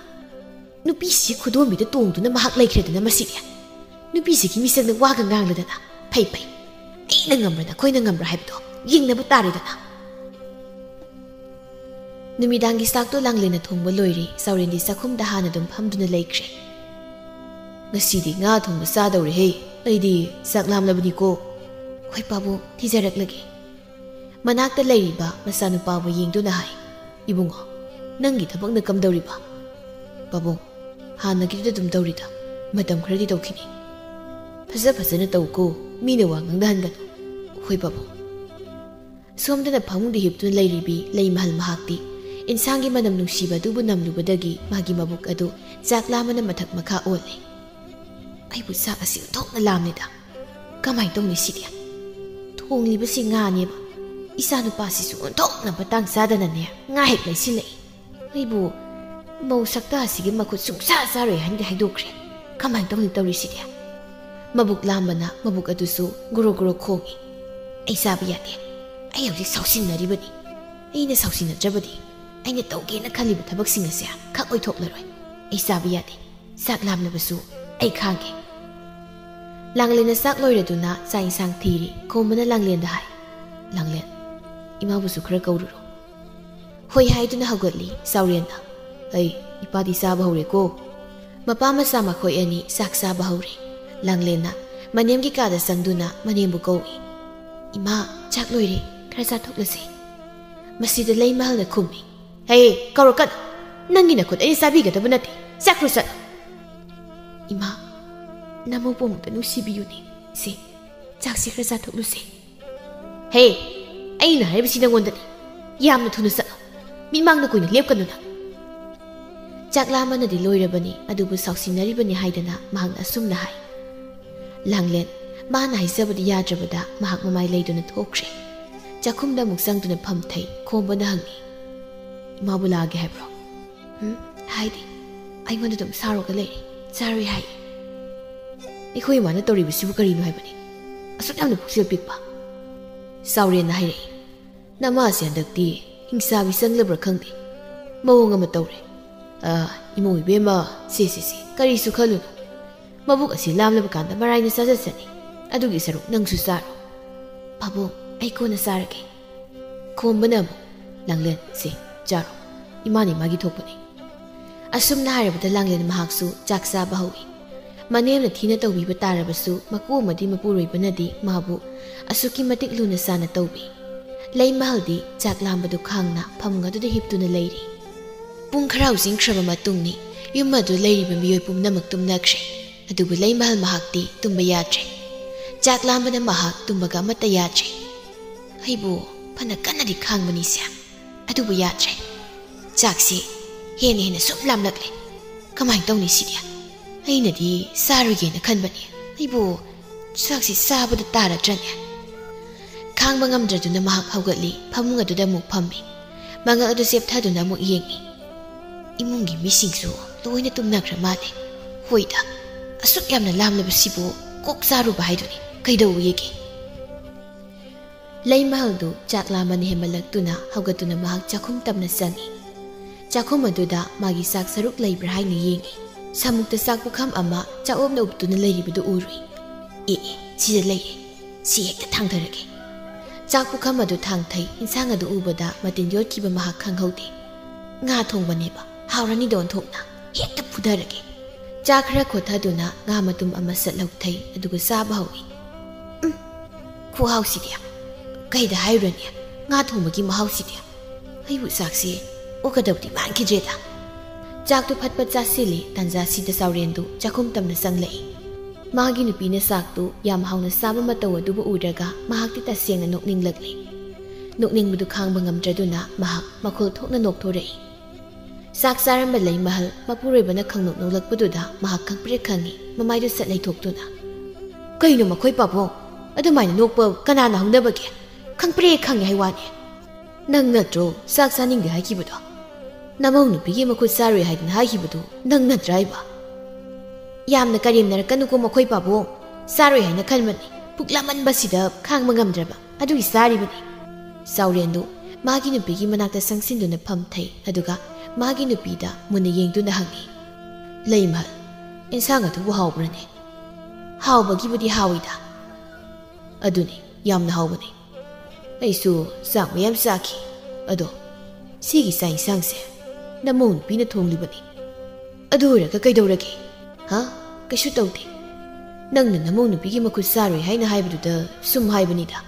"ꯅꯨꯄꯤꯁꯤ ꯈꯨꯗꯣꯝꯕꯤꯗ ꯇꯣꯡꯗꯨꯅ ꯃꯍꯥꯛ ꯂꯩꯈ꯭ꯔꯦꯗꯅ ꯃꯁꯤꯗꯤ꯫ ꯅꯨꯄꯤꯁꯤꯒꯤ ꯃꯤꯆꯪꯗ ꯋꯥꯒ ꯉꯥꯡꯂꯗꯅ꯫ ꯐꯩ, ꯐꯩ꯫ ꯑꯩꯅ ꯉꯝꯕ꯭ꯔꯥ ꯅꯈꯣꯏꯅ ꯉꯝꯕ꯭ꯔꯥ ꯍꯥꯏꯕꯗꯣ ꯌꯦꯡꯅꯕ ꯇꯥꯔꯦꯗꯅ꯫" ꯅꯨꯃꯤꯗꯥꯡꯒꯤ ꯆꯥꯛꯇꯣ ꯂꯥꯡꯂꯦꯟꯅ ꯊꯣꯡꯕ ꯂꯣꯏꯔꯦ꯫ ꯆꯥꯎꯔꯦꯟꯗꯤ ꯆꯥꯛꯈꯨꯝꯗ ꯍꯥꯟꯅ ꯑꯗꯨꯝ ꯐꯝꯗꯨꯅ ꯂꯩꯈ꯭ꯔꯦ꯫ "ꯉꯁꯤꯗꯤ ꯉꯥ ꯊꯣꯡꯕ ꯆꯥꯗꯧꯔꯦꯍꯦ꯫ ꯑꯩꯗꯤ ꯆꯥꯛ ꯂꯥꯝꯂꯕꯅꯤꯀꯣ꯫" "ꯍꯣꯏ ꯄꯥꯕꯨꯡ, ꯊꯤꯖꯔꯛꯂꯒꯦ꯫" ꯃꯅꯥꯛꯇ ꯂꯩꯔꯤꯕ ꯃꯆꯥꯅꯨꯄꯥꯕꯨ ꯌꯦꯡꯗꯨꯅ ꯍꯥꯏ꯫ "ꯏꯕꯨꯡꯉꯣ, ꯅꯪꯒꯤ ꯊꯕꯛꯅ ꯀꯝꯗꯧꯔꯤꯕ?" "ꯄꯥꯕꯨꯡ, ꯍꯥꯟꯅꯒꯤꯗꯨꯗ ꯑꯗꯨꯝ ꯇꯧꯔꯤꯗ꯫ ꯃꯇꯝ ꯈꯔꯗꯤ ꯇꯧꯈꯤꯅꯤ꯫ ꯐꯖ ꯐꯖꯅ ꯇꯧꯀꯣ, ꯃꯤꯅ ꯋꯥ ꯉꯥꯡꯅꯍꯟꯒꯅꯨ꯫" "ꯍꯣꯏ ꯄꯥꯕꯨꯡ꯫" ꯁꯣꯝꯗꯅ ꯐꯃꯨꯡꯗ ꯍꯤꯞꯇꯨꯅ ꯂꯩꯔꯤꯕꯤ ꯂꯩꯃꯍꯜ ꯃꯍꯥꯛꯇꯤ ꯏꯟꯁꯥꯡꯒꯤ ꯃꯅꯝ ꯅꯨꯡꯁꯤꯕ ꯑꯗꯨꯕꯨ ꯅꯝꯂꯨꯕꯗꯒꯤ ꯃꯥꯒꯤ ꯃꯕꯨꯛ ꯑꯗꯨ ꯆꯥꯛ ꯂꯥꯝꯕꯅ ꯃꯊꯛ ꯃꯈꯥ ꯑꯣꯜꯂꯦ꯫ "ꯑꯩꯕꯨ ꯆꯥꯛ ꯑꯁꯤ ꯑꯣꯟꯊꯣꯛꯅ ꯂꯥꯝꯂꯦꯗ꯫ ꯀꯃꯥꯏꯅ ꯇꯧꯅꯤ ꯁꯤꯗꯤ? ꯊꯣꯡꯂꯤꯕꯁꯤ ꯉꯥꯅꯦꯕ꯫ ꯏꯆꯥ ꯅꯨꯄꯥꯁꯤꯁꯨ ꯑꯣꯟꯊꯣꯛꯅ ꯃꯇꯥꯡ ꯆꯥꯗꯅꯅꯦ ꯉꯥ ꯍꯦꯛ ꯂꯩꯁꯤꯜꯂꯛꯏ꯫ ꯑꯩꯕꯨ ꯃꯧ ꯁꯛꯇꯥ ꯑꯁꯤꯒꯤ ꯃꯈꯨꯠ ꯁꯨꯡꯆꯥ ꯆꯥꯔꯣꯏ ꯍꯥꯏꯅꯗꯤ ꯍꯥꯏꯗꯣꯛꯈ꯭ꯔꯦ꯫ ꯀꯃꯥꯏꯅ ꯇꯧꯅꯤ ꯇꯧꯔꯤꯁꯤꯗꯤ?" ꯃꯕꯨꯛ ꯂꯥꯝꯕꯅ ꯃꯕꯨꯛ ꯑꯗꯨꯁꯨ ꯒꯣꯔꯣ ꯒꯣꯔꯣ ꯈꯣꯡꯏ꯫ "ꯑꯩ ꯆꯥꯕ ꯌꯥꯗꯦ꯫ ꯑꯩ ꯍꯧꯖꯤꯛ ꯁꯥꯎꯁꯤꯟꯅꯔꯤꯕꯅꯤ꯫ ꯑꯩꯅ ꯁꯥꯎꯁꯤꯟꯅꯗ꯭ꯔꯕꯗꯤ ꯑꯩꯅ ꯇꯧꯒꯦꯅ ꯈꯜꯂꯤꯕ ꯊꯕꯛꯁꯤꯡ ꯑꯁꯦ ꯈꯛ ꯑꯣꯏꯊꯣꯛꯂꯔꯣꯏ꯫ ꯑꯩ ꯆꯥꯕ ꯌꯥꯗꯦ꯫ ꯆꯥꯛ ꯂꯥꯝꯂꯕꯁꯨ ꯑꯩ ꯈꯥꯡꯒꯦ꯫" ꯂꯥꯡꯂꯦꯟꯅ ꯆꯥꯛ ꯂꯣꯏꯔꯗꯨꯅ ꯆꯥꯛ ꯏꯟꯁꯥꯡ ꯊꯤꯔꯤ꯫ ꯈꯣꯝꯕꯅ ꯂꯥꯡꯂꯦꯟꯗ ꯍꯥꯏ, "ꯂꯥꯡꯂꯦꯟ, ꯏꯃꯥꯕꯨꯁꯨ ꯈꯔ ꯀꯧꯔꯨꯔꯣ꯫" ꯍꯣꯏ ꯍꯥꯏꯗꯨꯅ ꯍꯧꯒꯠꯂꯤ ꯆꯥꯎꯔꯦꯟꯅ꯫ "ꯑꯩ, ꯏꯄꯥꯗꯤ ꯆꯥꯕ ꯍꯧꯔꯦꯀꯣ꯫" ꯃꯄꯥ ꯃꯆꯥ ꯃꯈꯣꯏ ꯑꯅꯤ ꯆꯥꯛ ꯆꯥꯕ ꯍꯧꯔꯦ꯫ ꯂꯥꯡꯂꯦꯟꯅ ꯃꯅꯦꯝꯒꯤ ꯀꯥꯗ ꯆꯪꯗꯨꯅ ꯃꯅꯦꯝꯕꯨ ꯀꯧꯏ꯫ "ꯏꯃꯥ, ꯆꯥꯛ ꯂꯣꯏꯔꯦ, ꯈꯔ ꯆꯥꯊꯣꯛꯂꯁꯦ꯫" ꯃꯁꯤꯗ ꯂꯩꯃꯍꯜꯅ ꯈꯨꯝꯃꯤ, "ꯍꯦ, ꯀꯧꯔꯛꯀꯅꯨ꯫ ꯅꯪꯒꯤ ꯅꯈꯨꯠ ꯑꯩꯅ ꯆꯥꯕꯤꯒꯗꯕ ꯅꯠꯇꯦ꯫ ꯆꯠꯈ꯭ꯔꯣ ꯆꯠꯂꯣ꯫" "ꯏꯃꯥ, ꯅꯃꯧꯕꯨ ꯑꯃꯨꯛꯇ ꯅꯨꯡꯁꯤꯕꯤꯌꯨꯅꯦ꯫ ꯁꯦ, ꯆꯥꯛꯁꯤ ꯈꯔ ꯆꯥꯊꯣꯛꯂꯨꯁꯦ꯫" "ꯍꯦ, ꯑꯩꯅ ꯍꯥꯏꯔꯤꯕꯁꯤ ꯅꯪꯉꯣꯟꯗꯅꯤ꯫ ꯌꯥꯝꯅ ꯊꯨꯅ ꯆꯠꯂꯣ꯫ ꯃꯤꯠꯃꯥꯡꯗ ꯀꯨꯏꯅ ꯂꯦꯞꯀꯅꯨ ꯅꯪ꯫" ꯆꯥꯛ ꯂꯥꯝꯕꯅꯗꯤ ꯂꯣꯏꯔꯕꯅꯤ, ꯑꯗꯨꯕꯨ ꯁꯥꯎꯁꯤꯟꯅꯔꯤꯕꯅꯤ ꯍꯥꯏꯗꯅ ꯃꯍꯥꯛꯅ ꯑꯁꯨꯝꯅ ꯍꯥꯏ꯫ ꯂꯥꯡꯂꯦꯟ, ꯃꯥꯅ ꯍꯥꯏꯖꯕꯗꯤ ꯌꯥꯗ꯭ꯔꯕꯗ ꯃꯍꯥꯛ ꯃꯃꯥꯏ ꯂꯩꯗꯨꯅ ꯊꯣꯛꯈ꯭ꯔꯦ꯫ ꯆꯥꯛꯈꯨꯝꯗ ꯑꯃꯨꯛ ꯆꯪꯗꯨꯅ ꯐꯝꯊꯩ꯫ ꯈꯣꯝꯕꯅ ꯍꯪꯉꯤ, "ꯏꯃꯥꯕꯨ ꯂꯥꯛꯑꯒꯦ ꯍꯥꯏꯕ꯭ꯔꯣ?" "ꯎꯝ, ꯍꯥꯏꯗꯦ꯫ ꯑꯩꯉꯣꯟꯗ ꯑꯗꯨꯝ ꯁꯥꯎꯔꯒ ꯂꯩꯔꯦ꯫ ꯆꯥꯔꯣꯏ ꯍꯥꯏ꯫" "ꯑꯩꯈꯣꯏ ꯏꯃꯥꯅ ꯇꯧꯔꯤꯕꯁꯤꯕꯨ ꯀꯔꯤꯅꯣ ꯍꯥꯏꯕꯅꯤ? ꯑꯁꯨꯛ ꯌꯥꯝꯅ ꯄꯨꯛꯆꯦꯜ ꯄꯤꯛꯄ?" ꯆꯥꯎꯔꯦꯟꯅ ꯍꯥꯏꯔꯛꯏ꯫ "ꯅꯃꯥꯁꯦ ꯍꯟꯗꯛꯇꯤ ꯍꯤꯡꯆꯥꯕꯤ ꯆꯪꯂꯕ꯭ꯔꯥ ꯈꯪꯗꯦ꯫ ꯃꯑꯣꯡ ꯑꯃ ꯇꯧꯔꯦ꯫ ꯑ, ꯏꯃꯧ ꯏꯕꯦꯝꯃ, ꯁꯦ, ꯁꯦ, ꯁꯦ, ꯀꯔꯤꯁꯨ ꯈꯜꯂꯨꯅꯨ꯫ ꯃꯕꯨꯛ ꯑꯁꯤ ꯂꯥꯝꯂꯕ ꯀꯥꯟꯗ ꯃꯔꯥꯏꯅ ꯆꯥꯖꯠꯆꯅꯤ꯫ ꯑꯗꯨꯒꯤ ꯁꯔꯨꯛ ꯅꯪꯁꯨ ꯆꯥꯔꯣ꯫" "ꯄꯥꯕꯨꯡ, ꯑꯩ ꯀꯣꯟꯅ ꯆꯥꯔꯒꯦ꯫" ꯈꯣꯝꯕꯅ ꯑꯃꯨꯛ, "ꯂꯥꯡꯂꯦꯟ, ꯁꯦ, ꯆꯥꯔꯣ꯫ ꯏꯃꯥꯅ ꯏꯃꯥꯒꯤ ꯊꯣꯛꯄꯅꯤ꯫" ꯑꯁꯨꯝꯅ ꯍꯥꯏꯔꯕꯗ ꯂꯥꯡꯂꯦꯟ ꯃꯍꯥꯛꯁꯨ ꯆꯥꯛ ꯆꯥꯕ ꯍꯧꯏ꯫ ꯃꯅꯦꯝꯅ ꯊꯤꯅ ꯇꯧꯕꯤꯕ ꯇꯥꯔꯕꯁꯨ ꯃꯀꯨ ꯑꯃꯗꯤ ꯃꯄꯨꯔꯣꯏꯕꯅꯗꯤ ꯃꯥꯕꯨ ꯑꯁꯨꯛꯀꯤ ꯃꯇꯤꯛ ꯂꯨꯅ ꯆꯥꯅ ꯇꯧꯕꯤ꯫ ꯂꯩꯃꯍꯜꯗꯤ ꯆꯥꯛ ꯂꯥꯝꯕꯗꯨ ꯈꯥꯡꯅ ꯐꯃꯨꯡ ꯑꯗꯨꯗ ꯍꯤꯞꯇꯨꯅ ꯂꯩꯔꯤ꯫ ꯄꯨꯡ ꯈꯔ ꯍꯧꯖꯤꯟꯈ꯭ꯔꯕ ꯃꯇꯨꯡꯅꯤ꯫ ꯌꯨꯝ ꯑꯗꯨ ꯂꯩꯔꯤꯕ ꯃꯤꯑꯣꯏ ꯄꯨꯝꯅꯃꯛ ꯇꯨꯝꯅꯈ꯭ꯔꯦ꯫ ꯑꯗꯨꯕꯨ ꯂꯩꯃꯍꯜ ꯃꯍꯥꯛꯇꯤ ꯇꯨꯝꯕ ꯌꯥꯗ꯭ꯔꯦ꯫ ꯆꯥꯛ ꯂꯥꯝꯕꯅ ꯃꯍꯥꯛ ꯇꯨꯝꯕꯒ ꯑꯃꯠꯇ ꯌꯥꯗ꯭ꯔꯦ꯫ "ꯑꯩꯕꯨ ꯐꯅ ꯀꯟꯅꯗꯤ ꯈꯥꯡꯕꯅꯤꯁꯦ, ꯑꯗꯨꯕꯨ ꯌꯥꯗ꯭ꯔꯦ꯫ ꯆꯥꯛꯁꯤ ꯍꯦꯟꯅ ꯍꯦꯟꯅ ꯁꯨꯝ ꯂꯥꯝꯂꯛꯂꯦ꯫ ꯀꯃꯥꯏꯅ ꯇꯧꯅꯤ ꯁꯤꯗꯤ? ꯑꯩꯅꯗꯤ ꯆꯥꯔꯣꯏꯒꯦꯅ ꯈꯟꯕꯅꯤ꯫ ꯑꯩꯕꯨ ꯆꯥꯛꯁꯤ ꯆꯥꯕꯗ ꯇꯥꯔꯗ꯭ꯔꯅꯦ?" ꯈꯥꯡꯕ ꯉꯝꯗ꯭ꯔꯗꯨꯅ ꯃꯍꯥꯛ ꯍꯧꯒꯠꯂꯤ, ꯐꯃꯨꯡ ꯑꯗꯨꯗ ꯑꯃꯨꯛ ꯐꯝꯃꯤ꯫ ꯃꯉꯛ ꯑꯗꯨ ꯆꯦꯞꯊꯗꯨꯅ ꯑꯃꯨꯛ ꯌꯦꯡꯉꯤ꯫ ꯏꯃꯨꯡꯒꯤ ꯃꯤꯁꯤꯡꯁꯨ ꯂꯣꯏꯅ ꯇꯨꯝꯅꯈ꯭ꯔ ꯃꯥꯜꯂꯦ꯫ ꯍꯣꯏꯗ, ꯑꯁꯨꯛ ꯌꯥꯝꯅ ꯂꯥꯝꯂꯕꯁꯤꯕꯨ ꯀꯣꯛ ꯆꯥꯔꯨꯕ ꯍꯥꯏꯗꯨꯅꯤ꯫ ꯀꯩꯗꯧꯋꯦꯒꯦ? ꯂꯩꯃꯍꯜꯗꯨ ꯆꯥꯛ ꯂꯥꯝꯕꯅ ꯍꯦꯟꯃꯜꯂꯛꯇꯨꯅ ꯍꯧꯒꯠꯇꯨꯅ ꯃꯍꯥꯛ ꯆꯥꯛꯈꯨꯝ ꯇꯝꯅ ꯆꯪꯉꯤ꯫ ꯆꯥꯛꯈꯨꯝ ꯑꯗꯨꯗ ꯃꯥꯒꯤ ꯆꯥꯛ ꯁꯔꯨꯛ ꯂꯩꯕ꯭ꯔꯥ ꯍꯥꯏꯅ ꯌꯦꯡꯉꯤ꯫ ꯁꯥꯃꯨꯛꯇ ꯆꯥꯛ ꯄꯨꯈꯝ ꯑꯃ ꯆꯥꯛ ꯑꯣꯞꯅ ꯎꯞꯇꯨꯅ ꯂꯩꯔꯤꯕꯗꯨ ꯎꯔꯨꯏ꯫ "ꯑꯦ, ꯑꯦ, ꯁꯤꯗ ꯂꯩꯔꯦ꯫ ꯁꯤ ꯍꯦꯛꯇ ꯊꯥꯡꯊꯔꯒꯦ꯫" ꯆꯥꯛ ꯄꯨꯈꯝ ꯑꯗꯨ ꯊꯥꯡꯊꯩ꯫ ꯏꯟꯁꯥꯡ ꯑꯗꯨ ꯎꯕꯗ ꯃꯇꯤꯟ ꯌꯣꯠꯈꯤꯕ ꯃꯍꯥꯛ ꯈꯪꯍꯧꯗꯦ꯫ "ꯉꯥ ꯊꯣꯡꯕꯅꯦꯕ꯫ ꯍꯥꯎꯔꯅꯤꯗ ꯑꯣꯟꯊꯣꯛꯅ꯫ ꯍꯦꯛꯇ ꯐꯨꯊꯔꯒꯦ꯫" ꯆꯥ ꯈꯔ ꯈꯣꯠꯊꯗꯨꯅ ꯉꯥ ꯃꯇꯨꯝ ꯑꯃ ꯁꯠ ꯂꯧꯊꯩ, ꯑꯗꯨꯒ ꯆꯥꯕ ꯍꯧꯏ꯫ "ꯎꯝ, ꯈꯨꯍꯥꯎꯁꯤꯗꯤ꯫ ꯀꯩꯗ ꯍꯥꯏꯔꯨꯔꯅꯤ, ꯉꯥ ꯊꯣꯡꯕꯒꯤ ꯃꯍꯥꯎꯁꯤꯗꯤ꯫ ꯑꯩꯕꯨ ꯆꯥꯛꯁꯤ ꯑꯣꯛꯀꯗꯕꯗꯤ ꯃꯥꯟꯈꯤꯗ꯭ꯔꯦꯗ꯫" ꯆꯥꯛꯇꯨ ꯐꯠ ꯐꯠ ꯆꯥꯁꯤꯜꯂꯤ꯫ ꯇꯥꯟꯖꯥꯁꯤꯗ ꯆꯥꯎꯔꯦꯟꯗꯨ ꯆꯥꯛꯈꯨꯝ ꯇꯝꯅ ꯆꯪꯂꯛꯏ꯫ ꯃꯥꯒꯤ ꯅꯨꯄꯤꯅ ꯆꯥꯛꯇꯨ ꯌꯥꯝ ꯍꯥꯎꯅ ꯆꯥꯕ ꯃꯇꯧ ꯑꯗꯨꯕꯨ ꯎꯔꯒ ꯃꯍꯥꯛꯇꯤ ꯇꯁꯦꯡꯅ ꯅꯣꯛꯅꯤꯡꯂꯛꯂꯤ꯫ ꯅꯣꯛꯅꯤꯡꯕꯗꯨ ꯈꯥꯡꯕ ꯉꯝꯗ꯭ꯔꯗꯨꯅ ꯃꯍꯥꯛ ꯃꯈꯣꯜ ꯊꯣꯛꯅ ꯅꯣꯛꯊꯣꯔꯛꯏ꯫ ꯆꯥꯛ ꯆꯥꯔꯝꯕ ꯂꯩꯃꯍꯜ ꯃꯄꯨꯔꯣꯏꯕꯅ ꯈꯪꯅꯣꯛ ꯅꯣꯛꯂꯛꯄꯗꯨꯗ ꯃꯍꯥꯛ ꯈꯪꯄ꯭ꯔꯦꯛ ꯈꯪꯉꯤ, ꯃꯃꯥꯏꯗꯨ ꯁꯠ ꯂꯩꯊꯣꯛꯇꯨꯅ꯫ "ꯀꯩꯅꯣ ꯃꯈꯣꯏ ꯄꯥꯕꯨꯡ? ꯑꯗꯨꯃꯥꯏꯅ ꯅꯣꯛꯄ ꯀꯅꯥꯅ ꯍꯧꯅꯕꯒꯦ? ꯈꯪꯄ꯭ꯔꯦꯛ ꯈꯪꯉꯤ ꯍꯥꯏ ꯋꯥꯅꯤ꯫ ꯅꯪ ꯅꯠꯇ꯭ꯔꯣ ꯆꯥꯛ ꯆꯥꯅꯤꯡꯗꯦ ꯍꯥꯏꯈꯤꯕꯗꯣ? ꯅꯃꯧ ꯅꯨꯄꯤꯒꯤ ꯃꯈꯨꯠ ꯆꯥꯔꯣꯏ ꯍꯥꯏꯗꯅ ꯍꯥꯏꯈꯤꯕꯗꯨ ꯅꯪ ꯅꯠꯇ꯭ꯔꯥ ꯍꯥꯏꯕ?" "ꯌꯥꯝꯅ ꯀꯔꯦꯝꯅꯔꯛꯀꯅꯨꯀꯣ ꯃꯈꯣꯏ ꯄꯥꯕꯨꯡ꯫ ꯆꯥꯔꯣꯏ ꯍꯥꯏꯅ ꯈꯟꯕꯅꯤ꯫ ꯄꯨꯛ ꯂꯥꯃꯟꯕꯁꯤꯗ ꯈꯥꯡꯕ ꯉꯝꯗ꯭ꯔꯕ ꯑꯗꯨꯒꯤ ꯆꯥꯔꯤꯕꯅꯤ꯫" ꯆꯥꯎꯔꯦꯟꯗꯨ ꯃꯥꯒꯤ ꯅꯨꯄꯤꯒꯤ ꯃꯅꯥꯛꯇ ꯆꯪꯁꯤꯟꯗꯨꯅ ꯐꯝꯊꯩ, ꯑꯗꯨꯒ ꯃꯥꯒꯤ ꯅꯨꯄꯤꯗ ꯃꯨꯟꯅ ꯌꯦꯡꯗꯨꯅ ꯍꯪꯉꯤ, "ꯂꯩꯃꯍꯜ, ꯏꯟꯁꯥꯡ ꯑꯗꯨꯕꯨ ꯍꯥꯎꯕ꯭ꯔꯅꯦ?" "ꯍꯥꯎꯕꯒꯤꯕꯨꯗꯤ ꯍꯥꯎꯏꯗ꯫" "ꯑꯗꯨꯅꯤ, ꯌꯥꯝꯅ ꯍꯥꯎꯕꯅꯤ꯫ ꯑꯩꯁꯨ ꯆꯥꯛ ꯃꯌꯥꯝ ꯆꯥꯈꯤ꯫ ꯑꯗꯣ ꯁꯤꯒꯤ ꯆꯥꯛ ꯏꯟꯁꯥꯡꯁꯦ ꯅꯃꯧ ꯅꯨꯄꯤꯅ ꯊꯣꯡꯂꯤꯕꯅꯤ꯫ ꯑꯗꯨ ꯑꯣꯏꯔꯒ ꯀꯩꯗꯧꯔꯒꯦ? ꯍꯥ? ꯀꯩꯁꯨ ꯇꯧꯗꯦ꯫ ꯅꯪꯅ ꯅꯃꯧ ꯅꯨꯄꯤꯒꯤ ꯃꯈꯨꯠ ꯆꯥꯔꯣꯏ ꯍꯥꯏꯅ ꯍꯥꯏꯕꯗꯨꯗ ꯁꯨꯝ ꯍꯥꯏꯕꯅꯤꯗ꯫"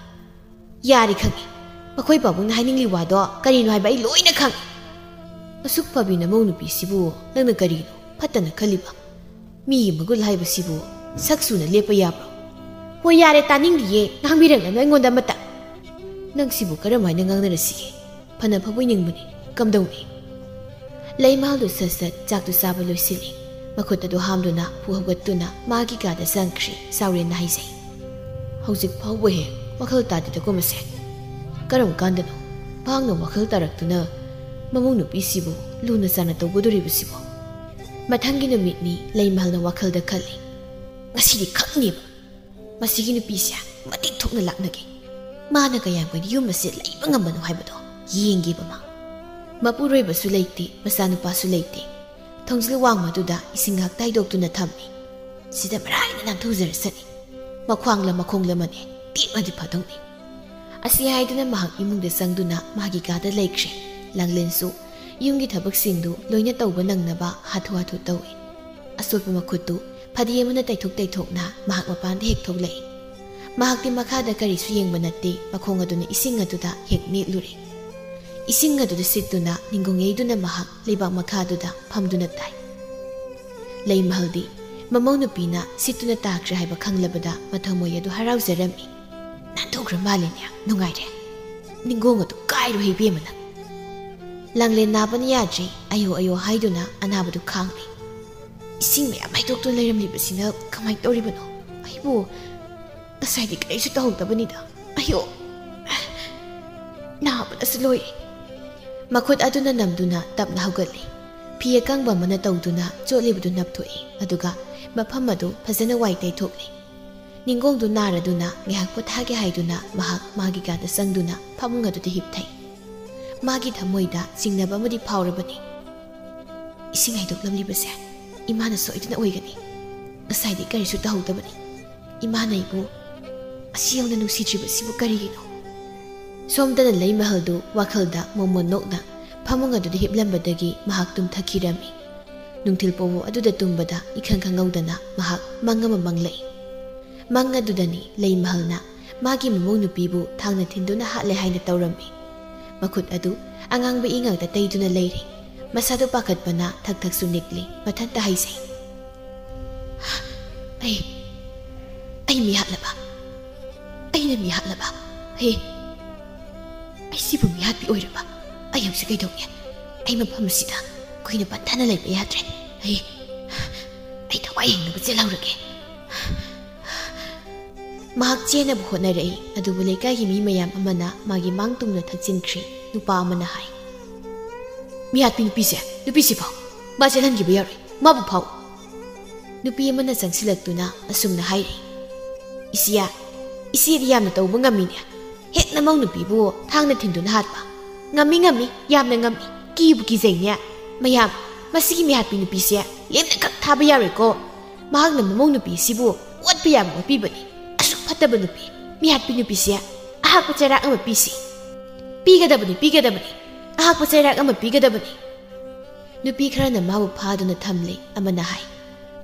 "ꯌꯥꯔꯦ, ꯈꯪꯉꯦ꯫ ꯃꯈꯣꯏ ꯄꯥꯕꯨꯡꯅ ꯍꯥꯏꯅꯤꯡꯂꯤ ꯋꯥꯗꯣ ꯀꯔꯤꯅꯣ ꯍꯥꯏꯕ ꯑꯩ ꯂꯣꯏꯅ ꯈꯪꯉꯤ꯫ ꯑꯁꯨꯛ ꯐꯕꯤ ꯅꯃꯧ ꯅꯨꯄꯤꯁꯤꯕꯨ ꯅꯪꯅ ꯀꯔꯤꯅꯣ ꯐꯠꯇꯅ ꯈꯜꯂꯤꯕ? ꯃꯤꯒꯤ ꯃꯒꯨꯟ ꯍꯥꯏꯕꯁꯤꯕꯨ ꯁꯛ ꯁꯨꯅ ꯂꯦꯞꯄ ꯌꯥꯕ꯭ꯔꯣ? ꯍꯣꯏ, ꯌꯥꯔꯦ, ꯇꯥꯅꯤꯡꯗꯤꯌꯦ, ꯉꯥꯡꯕꯤꯔꯛꯂꯅꯨ ꯑꯩꯉꯣꯟꯗ ꯑꯃꯠꯇ꯫ ꯅꯪ ꯁꯤꯕꯨ ꯀꯔꯝ ꯍꯥꯏꯅ ꯉꯥꯡꯅꯔꯁꯤꯒꯦ? ꯐꯅ ꯐꯕꯣꯏ ꯅꯤꯡꯕꯅꯤ, ꯀꯝꯗꯧꯅꯤ? ꯂꯩꯃꯍꯜꯗꯨ ꯁꯠ ꯁꯠ ꯆꯥꯛꯇꯨ ꯆꯥꯕ ꯂꯣꯏꯁꯤꯜꯂꯤ꯫ ꯃꯈꯨꯠ ꯑꯗꯨ ꯍꯥꯝꯗꯨꯅ ꯐꯨ ꯍꯧꯒꯠꯇꯨꯅ ꯃꯥꯒꯤ ꯀꯥꯗ ꯆꯪꯈ꯭ꯔꯤ꯫ ꯆꯥꯎꯔꯦꯟꯅ ꯍꯥꯏꯖꯩ, "ꯍꯧꯖꯤꯛ ꯐꯥꯎꯕ ꯍꯦꯛ ꯋꯥꯈꯜ ꯇꯥꯗꯦꯗꯀꯣ ꯃꯁꯦ꯫ ꯀꯔꯝ ꯀꯥꯟꯗꯅꯣ ꯃꯍꯥꯛꯅ ꯋꯥꯈꯜ ꯇꯥꯔꯛꯇꯨꯅ ꯃꯃꯧ ꯅꯨꯄꯤꯁꯤꯕꯨ ꯂꯨꯅ ꯆꯥꯟꯅ ꯇꯧꯒꯗꯧꯔꯤꯕꯁꯤꯕꯣ?" ꯃꯊꯪꯒꯤ ꯅꯨꯃꯤꯠꯅꯤ ꯂꯩꯃꯍꯜꯅ ꯋꯥꯈꯜꯗ ꯈꯜꯂꯤ, "ꯉꯁꯤꯗꯤ ꯈꯪꯅꯦꯕ꯫ ꯃꯁꯤꯒꯤ ꯅꯨꯄꯤꯁꯦ ꯃꯇꯤꯛ ꯊꯣꯛꯅ ꯂꯥꯛꯅꯒꯦ꯫ ꯃꯥꯅ ꯀꯌꯥꯝ ꯀꯨꯏꯅ ꯌꯨꯝ ꯑꯁꯤ ꯂꯩꯕ ꯉꯝꯕꯅꯣ ꯍꯥꯏꯕꯗꯣ ꯌꯦꯡꯒꯦꯕ ꯃꯥ꯫ ꯃꯄꯨꯔꯣꯏꯕꯁꯨ ꯂꯩꯇꯦ, ꯃꯆꯥꯅꯨꯄꯥꯁꯨ ꯂꯩꯇꯦ꯫ ꯊꯣꯡꯖꯤꯜ ꯋꯥꯡꯃꯗꯨꯗ ꯏꯁꯤꯡ ꯉꯥꯏꯍꯥꯛ ꯇꯥꯏꯗꯣꯛꯇꯨꯅ ꯊꯝꯃꯤ꯫ ꯁꯤꯗ ꯃꯔꯥꯏꯅ ꯅꯥꯟꯊꯣꯛꯆꯔꯁꯅꯤ꯫ ꯃꯈ꯭ꯋꯥꯡꯂ ꯃꯈꯣꯡꯂ ꯑꯃꯅꯦ, ꯇꯦꯛꯂꯗꯤ ꯐꯗꯧꯅꯤ"꯫ ꯑꯁꯤ ꯍꯥꯏꯗꯨꯅ ꯃꯍꯥꯛ ꯏꯃꯨꯡꯗ ꯆꯪꯗꯨꯅ ꯃꯥꯒꯤ ꯀꯥꯗ ꯂꯩꯈ꯭ꯔꯦ꯫ ꯂꯥꯡꯂꯦꯟꯁꯨ ꯌꯨꯝꯒꯤ ꯊꯕꯛꯁꯤꯡꯗꯨ ꯂꯣꯏꯅ ꯇꯧꯕ ꯅꯪꯅꯕ ꯍꯥꯊꯨ ꯍꯥꯊꯨ ꯇꯧꯏ꯫ ꯑꯁꯣꯠꯄ ꯃꯈꯨꯠꯇꯨ ꯐꯗꯤ ꯑꯃꯅ ꯇꯩꯊꯣꯛ ꯇꯩꯊꯣꯛꯅ ꯃꯍꯥꯛ ꯃꯄꯥꯟꯗ ꯍꯦꯛ ꯊꯣꯛꯂꯛꯏ꯫ ꯃꯍꯥꯛꯇꯤ ꯃꯈꯥꯗ ꯀꯔꯤꯁꯨ ꯌꯦꯡꯕ ꯅꯠꯇꯦ, ꯃꯈꯣꯡ ꯑꯗꯨꯅ ꯏꯁꯤꯡ ꯑꯗꯨꯗ ꯍꯦꯛ ꯅꯦꯠꯂꯨꯔꯦ꯫ ꯏꯁꯤꯡ ꯑꯗꯨꯗ ꯁꯤꯠꯇꯨꯅ ꯅꯤꯡꯒꯣꯡ ꯌꯩꯗꯨꯅ ꯃꯍꯥꯛ ꯂꯩꯕꯥꯛ ꯃꯈꯥꯗꯨꯗ ꯐꯝꯗꯨꯅ ꯇꯥꯏ꯫ ꯂꯩꯃꯍꯜꯗꯤ ꯃꯃꯧ ꯅꯨꯄꯤꯅ ꯁꯤꯠꯇꯨꯅ ꯇꯥꯈ꯭ꯔꯦ ꯍꯥꯏꯕ ꯈꯪꯂꯕꯗ ꯃꯊꯃꯣꯏ ꯑꯗꯨ ꯍꯔꯥꯎꯖꯔꯝꯃꯤ꯫ "ꯅꯥꯟꯊꯣꯛꯈ꯭ꯔ ꯃꯥꯜꯂꯦꯅꯦ, ꯅꯨꯡꯉꯥꯏꯔꯦ꯫ ꯅꯤꯡꯒꯣꯡ ꯑꯗꯨ ꯀꯥꯏꯔꯣ ꯏꯕꯦꯝꯃ ꯅꯪ"꯫ ꯂꯥꯡꯂꯦꯟ ꯅꯥꯕꯅ ꯌꯥꯗ꯭ꯔꯦ, "ꯑꯌꯣ ꯑꯌꯣ" ꯍꯥꯏꯗꯨꯅ ꯑꯅꯥꯕꯗꯨ ꯈꯥꯡꯂꯤ꯫ "ꯏꯁꯤꯡ ꯃꯌꯥꯝ ꯍꯩꯗꯣꯛꯇꯨꯅ ꯂꯩꯔꯝꯂꯤꯕꯁꯤꯅ ꯀꯃꯥꯏꯅ ꯇꯧꯔꯤꯕꯅꯣ? ꯑꯩꯕꯨ ꯉꯁꯥꯏꯗꯤ ꯀꯔꯤꯁꯨ ꯇꯧꯍꯧꯗꯕꯅꯤꯗ꯫ ꯑꯌꯣ, ꯅꯥꯕꯅꯁꯨ ꯂꯣꯏꯔꯦ"꯫ ꯃꯈꯨꯠ ꯑꯗꯨꯅ ꯅꯝꯗꯨꯅ ꯇꯞꯅ ꯍꯧꯒꯠꯂꯤ꯫ ꯐꯤ ꯑꯀꯪꯕ ꯑꯃꯅ ꯇꯧꯗꯨꯅ ꯆꯣꯠꯂꯤꯕꯗꯨ ꯅꯞꯊꯣꯛꯏ, ꯑꯗꯨꯒ ꯃꯐꯝ ꯑꯗꯨ ꯐꯖꯅ ꯋꯥꯏ ꯇꯩꯊꯣꯛꯂꯤ꯫ ꯅꯤꯡꯒꯣꯡꯗꯨ ꯅꯥꯔꯗꯨꯅ ꯉꯥꯏꯍꯥꯛ ꯄꯣꯊꯥꯒꯦ ꯍꯥꯏꯗꯨꯅ ꯃꯍꯥꯛ ꯃꯥꯒꯤ ꯀꯥꯗ ꯆꯪꯗꯨꯅ ꯐꯃꯨꯡ ꯑꯗꯨꯗ ꯍꯤꯞꯊꯩ꯫ ꯃꯥꯒꯤ ꯊꯃꯣꯏꯗ ꯆꯤꯡꯅꯕ ꯑꯃꯗꯤ ꯐꯥꯎꯔꯕꯅꯤ꯫ "ꯏꯁꯤꯡ ꯍꯩꯗꯣꯛꯂꯝꯂꯤꯕꯁꯦ ꯏꯃꯥꯅ ꯁꯣꯏꯗꯅ ꯑꯣꯏꯒꯅꯤ꯫ ꯉꯁꯥꯏꯗꯤ ꯀꯔꯤꯁꯨ ꯇꯧꯍꯧꯗꯕꯅꯤ꯫ ꯏꯃꯥꯅ ꯑꯩꯕꯨ ꯑꯁꯤ ꯌꯧꯅ ꯅꯨꯡꯁꯤꯗ꯭ꯔꯤꯕꯁꯤꯕꯨ ꯀꯔꯤꯒꯤꯅꯣ?" ꯁꯣꯝꯗꯅ ꯂꯩꯃꯍꯜꯗꯨ ꯋꯥꯈꯜꯗ ꯃꯣꯃꯣꯟ ꯅꯣꯛꯅ ꯐꯃꯨꯡ ꯑꯗꯨꯗ ꯍꯤꯞꯂꯝꯕꯗꯒꯤ ꯃꯍꯥꯛ ꯇꯨꯝꯊꯈꯤꯔꯝꯃꯤ꯫ ꯅꯨꯡꯊꯤꯜ ꯄꯣꯕꯣ ꯑꯗꯨꯗ ꯇꯨꯝꯕꯗ ꯏꯈꯪ ꯈꯪꯍꯧꯗꯅ ꯃꯍꯥꯛ ꯃꯪ ꯑꯃ ꯃꯪꯂꯛꯏ꯫ ꯃꯪ ꯑꯗꯨꯗꯅꯤ ꯂꯩꯃꯍꯜꯅ ꯃꯥꯒꯤ ꯃꯃꯧ ꯅꯨꯄꯤꯕꯨ ꯊꯥꯡꯅ ꯊꯤꯟꯗꯨꯅ ꯍꯥꯠꯂꯦ ꯍꯥꯏꯅ ꯇꯧꯔꯝꯃꯤ꯫ ꯃꯈꯨꯠ ꯑꯗꯨ ꯑꯉꯥꯡꯕ ꯏ ꯉꯥꯛꯇ ꯇꯩꯗꯨꯅ ꯂꯩꯔꯤ꯫ ꯃꯁꯥꯗꯨ ꯄꯥꯈꯠꯄꯅ ꯊꯛ ꯊꯛꯁꯨ ꯅꯤꯛꯂꯤ꯫ ꯃꯊꯟꯇ ꯍꯥꯏꯖꯩ, "ꯑꯩ, ꯑꯩ ꯃꯤ ꯍꯥꯠꯂꯕ? ꯑꯩꯅ ꯃꯤ ꯍꯥꯠꯂꯕ? ꯑꯩ, ꯑꯩ ꯁꯤꯕꯨ ꯃꯤꯍꯥꯠꯄꯤ ꯑꯣꯏꯔꯕ? ꯑꯩ ꯍꯧꯖꯤꯛ ꯀꯩꯗꯧꯒꯦ? ꯑꯩ ꯃꯐꯝ ꯑꯁꯤꯗ ꯀꯨꯏꯅ ꯄꯟꯊꯅ ꯂꯩꯕ ꯌꯥꯗ꯭ꯔꯦ꯫ ꯑꯩ, ꯑꯩ ꯊꯋꯥꯏ ꯍꯤꯡꯅꯕ ꯆꯦꯜꯍꯧꯔꯒꯦ꯫" ꯃꯍꯥꯛ ꯆꯦꯟꯅꯕ ꯍꯣꯠꯅꯔꯛꯏ, ꯑꯗꯨꯕꯨ ꯂꯩꯀꯥꯏꯒꯤ ꯃꯤ ꯃꯌꯥꯝ ꯑꯃꯅ ꯃꯥꯒꯤ ꯃꯥꯡ ꯇꯨꯡꯅ ꯊꯛꯆꯤꯟꯈ꯭ꯔꯤ꯫ ꯅꯨꯄꯥ ꯑꯃꯅ ꯍꯥꯏ, "ꯃꯤꯍꯥꯠꯄꯤ ꯅꯨꯄꯤꯁꯦ, ꯅꯨꯄꯤꯁꯤ ꯐꯥꯎ꯫ ꯃꯥ ꯆꯦꯜꯍꯟꯈꯤꯕ ꯌꯥꯔꯣꯏ꯫ ꯃꯥꯕꯨ ꯐꯥꯎ꯫" ꯅꯨꯄꯤ ꯑꯃꯅ ꯆꯪꯁꯤꯜꯂꯛꯇꯨꯅ ꯑꯁꯨꯝꯅ ꯍꯥꯏꯔꯤ, "ꯏꯆꯦ, ꯏꯆꯦꯗꯤ ꯌꯥꯝꯅ ꯇꯧꯕ ꯉꯝꯃꯤꯅꯦ꯫ ꯍꯦꯛ ꯅꯃꯧ ꯅꯨꯄꯤꯕꯨ ꯊꯥꯡꯅ ꯊꯤꯟꯗꯨꯅ ꯍꯥꯠꯄ꯫ ꯉꯝꯃꯤ, ꯉꯝꯃꯤ, ꯌꯥꯝꯅ ꯉꯝꯃꯤ꯫ ꯀꯤꯕꯨ ꯀꯤꯖꯩꯅꯦ꯫ ꯃꯌꯥꯝ, ꯃꯁꯤꯒꯤ ꯃꯤꯍꯥꯠꯄꯤ ꯅꯨꯄꯤꯁꯦ ꯂꯦꯝꯅ ꯈꯛ ꯊꯥꯕ ꯌꯥꯔꯣꯏꯀꯣ꯫ ꯃꯍꯥꯛꯅ ꯃꯃꯧ ꯅꯨꯄꯤꯁꯤꯕꯨ ꯑꯣꯠꯄ ꯌꯥꯕ ꯑꯣꯠꯄꯤꯕꯅꯤ꯫ ꯑꯁꯨꯛ ꯐꯠꯇꯕ ꯅꯨꯄꯤ, ꯃꯤꯍꯥꯠꯄꯤ ꯅꯨꯄꯤꯁꯦ ꯑꯍꯥꯛꯄ ꯆꯩꯔꯥꯛ ꯑꯃ ꯄꯤꯁꯤ꯫ ꯄꯤꯒꯗꯕꯅꯤ, ꯄꯤꯒꯗꯕꯅꯤ꯫ ꯑꯍꯥꯛꯄ ꯆꯩꯔꯥꯛ ꯑꯃ ꯄꯤꯒꯗꯕꯅꯤ꯫" ꯅꯨꯄꯤ ꯈꯔꯅ ꯃꯥꯕꯨ ꯐꯥꯗꯨꯅ ꯊꯝꯂꯦ꯫ ꯑꯃꯅ ꯍꯥꯏ,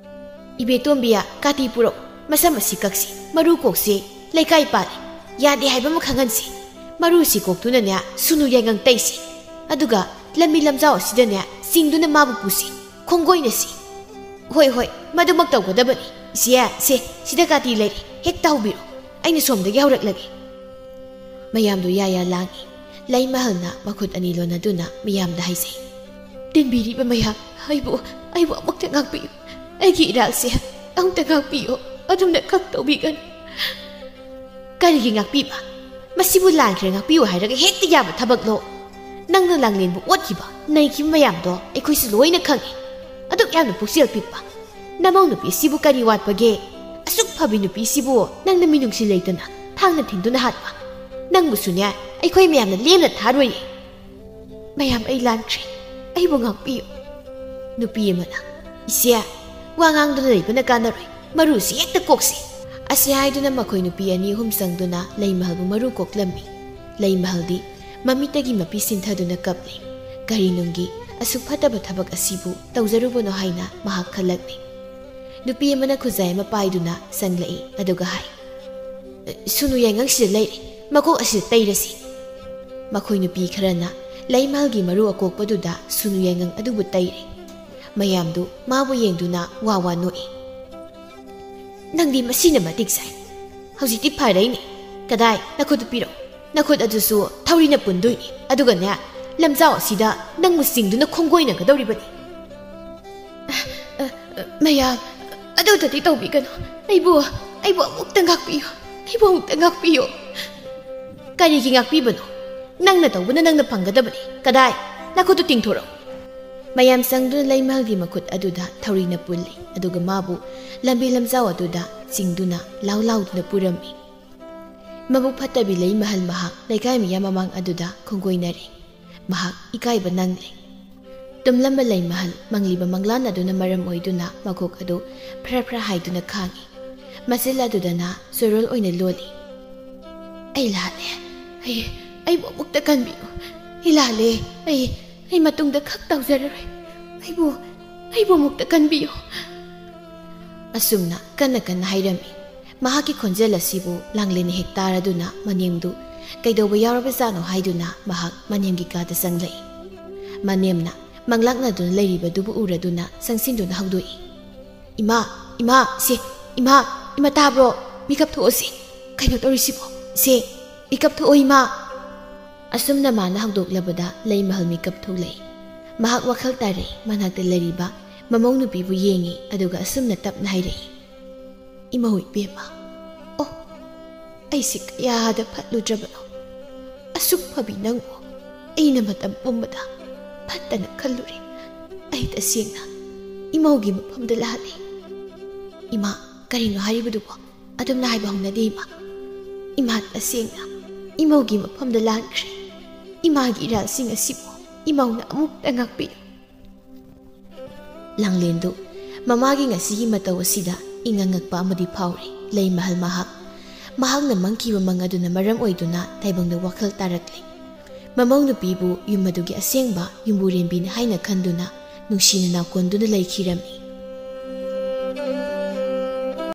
"ꯏꯕꯦꯇꯣꯝꯕꯤꯌꯥ, ꯀꯥꯇꯤ ꯄꯨꯔꯛꯎ꯫ ꯃꯁꯝ ꯑꯁꯤ ꯀꯛꯁꯤ, ꯃꯔꯨ ꯀꯣꯛꯁꯤ, ꯂꯩꯀꯥꯏ ꯄꯥꯜꯂꯤ꯫ ꯌꯥꯗꯦ ꯍꯥꯏꯕ ꯑꯃ ꯈꯪꯍꯟꯁꯤ꯫ ꯃꯔꯨꯁꯤ ꯀꯣꯛꯇꯨꯅꯅꯦ, ꯁꯨꯅꯨ ꯌꯥꯏꯉꯪ ꯇꯩꯁꯤ꯫ ꯑꯗꯨꯒ ꯂꯝꯕꯤ ꯂꯝꯖꯥꯎ ꯑꯁꯤꯗꯅꯦ, ꯆꯤꯡꯗꯨꯅ ꯃꯥꯕꯨ ꯄꯨꯁꯤ, ꯈꯣꯡꯒꯣꯏꯅꯁꯤ꯫" "ꯍꯣꯏ, ꯍꯣꯏ, ꯃꯗꯨꯃꯛ ꯇꯧꯒꯗꯕꯅꯤ꯫ ꯏꯆꯦ, ꯁꯦ, ꯁꯤꯗ ꯀꯥꯇꯤ ꯂꯩꯔꯦ, ꯍꯦꯛꯇ ꯍꯧꯕꯤꯔꯣ꯫ ꯑꯩꯅ ꯁꯣꯝꯗꯒꯤ ꯍꯧꯔꯛꯂꯒꯦ꯫" ꯃꯌꯥꯝꯗꯨ ꯌꯥ ꯌꯥ ꯂꯥꯡꯏ꯫ ꯂꯩꯃꯍꯜꯅ ꯃꯈꯨꯠ ꯑꯅꯤ ꯂꯣꯟꯅꯗꯨꯅ ꯃꯤꯌꯥꯝꯗ ꯍꯥꯏꯖꯩ, "ꯇꯤꯟꯕꯤꯔꯤꯕ ꯃꯌꯥꯝ, ꯑꯩꯕꯨ, ꯑꯩꯕꯨ ꯑꯃꯨꯛꯇ ꯉꯥꯛꯄꯤꯌꯨ꯫ ꯑꯩꯒꯤ ꯏꯔꯥꯜꯁꯦ ꯑꯃꯨꯛꯇ ꯉꯥꯛꯄꯤꯌꯨ꯫ ꯑꯗꯨꯝꯅ ꯈꯛ ꯇꯧꯕꯤꯒꯅꯨ꯫" "ꯀꯔꯤꯒꯤ ꯉꯥꯛꯄꯤꯕ? ꯃꯁꯤꯕꯨ ꯂꯥꯟꯈ꯭ꯔꯦ ꯉꯥꯛꯄꯤꯌꯨ ꯍꯥꯏꯔꯒ ꯍꯦꯛꯇ ꯌꯥꯕ ꯊꯕꯛꯂꯣ? ꯅꯪꯅ ꯂꯥꯡꯂꯦꯟꯕꯨ ꯑꯣꯠꯈꯤꯕ, ꯅꯩꯈꯤꯕ ꯃꯌꯥꯝꯗꯣ ꯑꯩꯈꯣꯏꯁꯨ ꯂꯣꯏꯅ ꯈꯪꯏ꯫ ꯑꯗꯨꯛ ꯌꯥꯝꯅ ꯄꯨꯛꯆꯦꯜ ꯄꯤꯛꯄ ꯅꯃꯧ ꯅꯨꯄꯤꯁꯤꯕꯨ ꯀꯔꯤ ꯋꯥꯠꯄꯒꯦ? ꯑꯁꯨꯛ ꯐꯕꯤ ꯅꯨꯄꯤꯁꯤꯕꯨ ꯅꯪꯅ ꯃꯤꯅꯨꯡꯁꯤ ꯂꯩꯇꯅ ꯊꯥꯡꯅ ꯊꯤꯟꯗꯨꯅ ꯍꯥꯠꯄ꯫ ꯅꯪꯕꯨꯁꯨꯅꯦ, ꯑꯩꯈꯣꯏ ꯃꯌꯥꯝꯅ ꯂꯦꯝꯅ ꯊꯥꯔꯣꯏꯌꯦ꯫ ꯃꯌꯥꯝ, ꯑꯩ ꯂꯥꯟꯈ꯭ꯔꯦ, ꯑꯩꯕꯨ ꯉꯥꯛꯄꯤꯌꯨ꯫" ꯅꯨꯄꯤ ꯑꯃꯅ, "ꯏꯆꯦ, ꯋꯥ ꯉꯥꯡꯗꯨꯅ ꯂꯩꯕꯅ ꯀꯥꯟꯅꯔꯣꯏ, ꯃꯔꯨꯁꯤ ꯍꯦꯛꯇ ꯀꯣꯛꯁꯤ꯫" ꯑꯁꯤ ꯍꯥꯏꯗꯨꯅ ꯃꯈꯣꯏ ꯅꯨꯄꯤ ꯑꯅꯤ ꯑꯍꯨꯝ ꯆꯪꯗꯨꯅ ꯂꯩꯃꯍꯜꯕꯨ ꯃꯔꯨ ꯀꯣꯛꯂꯝꯃꯤ꯫ ꯂꯩꯃꯍꯜꯗꯤ ꯃꯃꯤꯠꯇꯒꯤ ꯃꯄꯤ ꯁꯤꯟꯊꯗꯨꯅ ꯀꯞꯂꯤ꯫ ꯀꯔꯤꯅꯨꯡꯒꯤ ꯑꯁꯨꯛ ꯐꯠꯇꯕ ꯊꯕꯛ ꯑꯁꯤꯕꯨ ꯇꯧꯖꯔꯨꯕꯅꯣ ꯍꯥꯏꯅ ꯃꯍꯥꯛ ꯈꯜꯂꯛꯂꯤ꯫ ꯅꯨꯄꯤ ꯑꯃꯅ ꯈꯨꯖꯥꯏ ꯑꯃ ꯄꯥꯏꯗꯨꯅ ꯆꯪꯂꯛꯏ, ꯑꯗꯨꯒ ꯍꯥꯏ, "ꯁꯨꯅꯨ ꯌꯥꯏꯉꯪꯁꯤꯗ ꯂꯩꯔꯦ, ꯃꯀꯣꯛ ꯑꯁꯤꯗ ꯇꯩꯔꯁꯤ"꯫ ꯃꯈꯣꯏ ꯅꯨꯄꯤ ꯈꯔꯅ ꯂꯩꯃꯍꯜꯒꯤ ꯃꯔꯨ ꯑꯀꯣꯛꯄꯗꯨꯗ ꯁꯨꯅꯨ ꯌꯥꯏꯉꯪ ꯑꯗꯨꯕꯨ ꯇꯩꯔꯦ꯫ ꯃꯌꯥꯝꯗꯨ ꯃꯥꯕꯨ ꯌꯦꯡꯗꯨꯅ ꯋꯥ ꯋꯥ ꯅꯣꯛꯏ꯫ "ꯅꯪꯗꯤ ꯃꯁꯤꯅ ꯃꯇꯤꯛ ꯆꯥꯏ꯫ ꯍꯧꯖꯤꯛꯇꯤ ꯐꯔꯦꯅꯦ꯫ ꯀꯗꯥꯏ, ꯅꯈꯨꯠꯇꯨ ꯄꯤꯔꯛꯎ꯫ ꯅꯈꯨꯠ ꯑꯗꯨꯁꯨ ꯊꯧꯔꯤꯅ ꯄꯨꯟꯗꯣꯏꯅꯤ꯫ ꯑꯗꯨꯒꯅꯦ, ꯂꯝꯖꯥꯎ ꯑꯁꯤꯗ ꯅꯪꯕꯨ ꯆꯤꯡꯗꯨꯅ ꯈꯣꯡꯒꯣꯏꯅꯒꯗꯧꯔꯤꯕꯅꯤ"꯫ "ꯑ, ꯑ, ꯑ, ꯃꯌꯥꯝ, ꯑꯗꯨꯗꯗꯤ ꯇꯧꯕꯤꯒꯅꯨ꯫ ꯑꯩꯕꯨ, ꯑꯩꯕꯨ ꯑꯃꯨꯛꯇ ꯉꯥꯛꯄꯤꯌꯨ꯫ ꯑꯩꯕꯨ ꯑꯃꯨꯛꯇ ꯉꯥꯛꯄꯤꯌꯨ"꯫ "ꯀꯔꯤꯒꯤ ꯉꯥꯛꯄꯤꯕꯅꯣ? ꯅꯪꯅ ꯇꯧꯕꯅ ꯅꯪꯅ ꯐꯪꯒꯗꯕꯅꯤ꯫ ꯀꯗꯥꯏ, ꯅꯈꯨꯠꯇꯨ ꯇꯤꯡꯊꯣꯔꯛꯎ"꯫ ꯃꯌꯥꯝ ꯆꯪꯗꯨꯅ ꯂꯩꯃꯍꯜꯒꯤ ꯃꯈꯨꯠ ꯑꯗꯨꯗ ꯊꯧꯔꯤꯅ ꯄꯨꯜꯂꯤ, ꯑꯗꯨꯒ ꯃꯥꯕꯨ ꯂꯝꯕꯤ ꯂꯝꯖꯥꯎ ꯑꯗꯨꯗ ꯆꯤꯡꯗꯨꯅ ꯂꯥꯎ ꯂꯥꯎꯗꯨꯅ ꯄꯨꯔꯝꯃꯤ꯫ ꯃꯕꯨꯛ ꯐꯠꯇꯕꯤ ꯂꯩꯃꯍꯜ ꯃꯍꯥꯛ ꯂꯩꯀꯥꯏ ꯃꯤꯌꯥꯝ ꯃꯃꯥꯡ ꯑꯗꯨꯗ ꯈꯣꯡꯒꯣꯏꯅꯔꯦ꯫ ꯃꯍꯥꯛ ꯏꯀꯥꯏꯕ ꯅꯪꯂꯦ꯫ ꯇꯨꯝꯂꯝꯕ ꯂꯩꯃꯍꯜ ꯃꯪꯂꯤꯕ ꯃꯪꯂꯥꯟ ꯑꯗꯨꯅ ꯃꯔꯝ ꯑꯣꯏꯗꯨꯅ ꯃꯀꯣꯛ ꯑꯗꯨ ꯐ꯭ꯔ ꯐ꯭ꯔ ꯍꯥꯏꯗꯨꯅ ꯈꯥꯡꯏ꯫ ꯃꯆꯤꯜ ꯑꯗꯨꯗꯅ ꯆꯣꯔꯣꯜ ꯑꯣꯏꯅ ꯂꯣꯜꯂꯤ꯫ "ꯑꯩ ꯂꯥꯜꯂꯦ꯫ ꯑꯩ, ꯑꯩꯕꯨ ꯑꯃꯨꯛꯇ ꯀꯟꯕꯤꯌꯨ꯫ ꯑꯩ ꯂꯥꯜꯂꯦ꯫ ꯑꯩ, ꯑꯩ ꯃꯇꯨꯡꯗ ꯈꯛ ꯇꯧꯖꯔꯔꯣꯏ꯫ ꯑꯩꯕꯨ, ꯑꯩꯕꯨ ꯑꯃꯨꯛꯇ ꯀꯟꯕꯤꯌꯨ"꯫ ꯑꯁꯨꯝꯅ ꯀꯟꯅ ꯀꯟꯅ ꯍꯥꯏꯔꯝꯃꯤ꯫ ꯃꯍꯥꯛꯀꯤ ꯈꯣꯟꯖꯦꯜ ꯑꯁꯤꯕꯨ ꯂꯥꯡꯂꯦꯟꯅ ꯍꯦꯛ ꯇꯥꯔꯗꯨꯅ ꯃꯅꯦꯝꯗꯨ ꯀꯩꯗꯧꯕ ꯌꯥꯎꯔꯕꯖꯥꯠꯅꯣ ꯍꯥꯏꯗꯨꯅ ꯃꯍꯥꯛ ꯃꯅꯦꯝꯒꯤ ꯀꯥꯗ ꯆꯪꯂꯛꯏ꯫ ꯃꯅꯦꯝꯅ ꯃꯪꯂꯥꯛꯅꯗꯨꯅ ꯂꯩꯔꯤꯕꯗꯨꯕꯨ ꯎꯔꯗꯨꯅ ꯆꯪꯁꯤꯟꯗꯨꯅ ꯍꯧꯗꯣꯛꯏ꯫ "ꯏꯃꯥ, ꯏꯃꯥ, ꯁꯦ, ꯏꯃꯥ, ꯏꯃꯥ ꯇꯥꯕ꯭ꯔꯣ? ꯃꯤꯀꯞ ꯊꯣꯛꯑꯣꯁꯦ꯫ ꯀꯩꯅꯣ ꯇꯧꯔꯤꯁꯤꯕꯣ? ꯁꯦ, ꯃꯤꯀꯞ ꯊꯣꯛꯑꯣ ꯏꯃꯥ"꯫ ꯑꯁꯨꯝꯅ ꯃꯥꯅ ꯍꯧꯗꯣꯛꯂꯕꯗ ꯂꯩꯃꯍꯜ ꯃꯤꯀꯞ ꯊꯣꯛꯂꯛꯏ꯫ ꯃꯍꯥꯛ ꯋꯥꯈꯜ ꯇꯥꯔꯛꯏ꯫ ꯃꯅꯥꯛꯇ ꯂꯩꯔꯤꯕ ꯃꯃꯧ ꯅꯨꯄꯤꯕꯨ ꯌꯦꯡꯉꯤ, ꯑꯗꯨꯒ ꯑꯁꯨꯝꯅ ꯇꯞꯅ ꯍꯥꯏꯔꯛꯏ꯫ "ꯏꯃꯧ ꯏꯕꯦꯝꯃ, ꯑꯣ, ꯑꯩꯁꯦ ꯀꯌꯥꯗ ꯐꯠꯂꯨꯗ꯭ꯔꯕꯅꯣ꯫ ꯑꯁꯨꯛ ꯐꯕꯤ ꯅꯪꯕꯨ ꯑꯩꯅ ꯃꯇꯝ ꯄꯨꯝꯕꯗ ꯐꯠꯇꯅ ꯈꯜꯂꯨꯔꯦ꯫ ꯑꯩ ꯇꯁꯦꯡꯅ ꯏꯃꯧꯒꯤ ꯃꯐꯝꯗ ꯂꯥꯜꯂꯦ"꯫ "ꯏꯃꯥ, ꯀꯔꯤꯅꯣ ꯍꯥꯏꯔꯤꯕꯗꯨꯕꯣ? ꯑꯗꯨꯝꯅ ꯍꯥꯏꯕ ꯍꯧꯅꯗꯦ ꯏꯃꯥ꯫ ꯏꯃꯥ ꯇꯁꯦꯡꯅ ꯏꯃꯧꯒꯤ ꯃꯐꯝꯗ ꯂꯥꯟꯈ꯭ꯔꯦ꯫ ꯏꯃꯥꯒꯤ ꯏꯔꯥꯜꯁꯤꯡ ꯑꯁꯤꯕꯨ ꯏꯃꯧꯅ ꯑꯃꯨꯛꯇ ꯉꯥꯛꯄꯤꯌꯨ"꯫ ꯂꯥꯡꯂꯦꯟꯗꯨ ꯃꯃꯥꯒꯤ ꯉꯁꯤꯒꯤ ꯃꯇꯧ ꯑꯁꯤꯗ ꯏꯉꯛ ꯉꯛꯄ ꯑꯃꯗꯤ ꯐꯥꯎꯔꯤ꯫ ꯂꯩꯃꯍꯜ ꯃꯍꯥꯛ, ꯃꯍꯥꯛꯅ ꯃꯪꯈꯤꯕ ꯃꯪ ꯑꯗꯨꯅ ꯃꯔꯝ ꯑꯣꯏꯗꯨꯅ ꯇꯥꯏꯕꯪꯗ ꯋꯥꯈꯜ ꯇꯥꯔꯛꯂꯤ꯫ ꯃꯃꯧ ꯅꯨꯄꯤꯕꯨ ꯌꯨꯝ ꯑꯗꯨꯒꯤ ꯑꯁꯦꯡꯕ ꯌꯨꯝꯕꯨꯔꯦꯝꯕꯤꯅꯤ ꯍꯥꯏꯅ ꯈꯟꯗꯨꯅ ꯅꯨꯡꯁꯤꯅ ꯅꯥꯎꯀꯣꯟꯗꯨꯅ ꯂꯩꯈꯤꯔꯝꯃꯤ꯫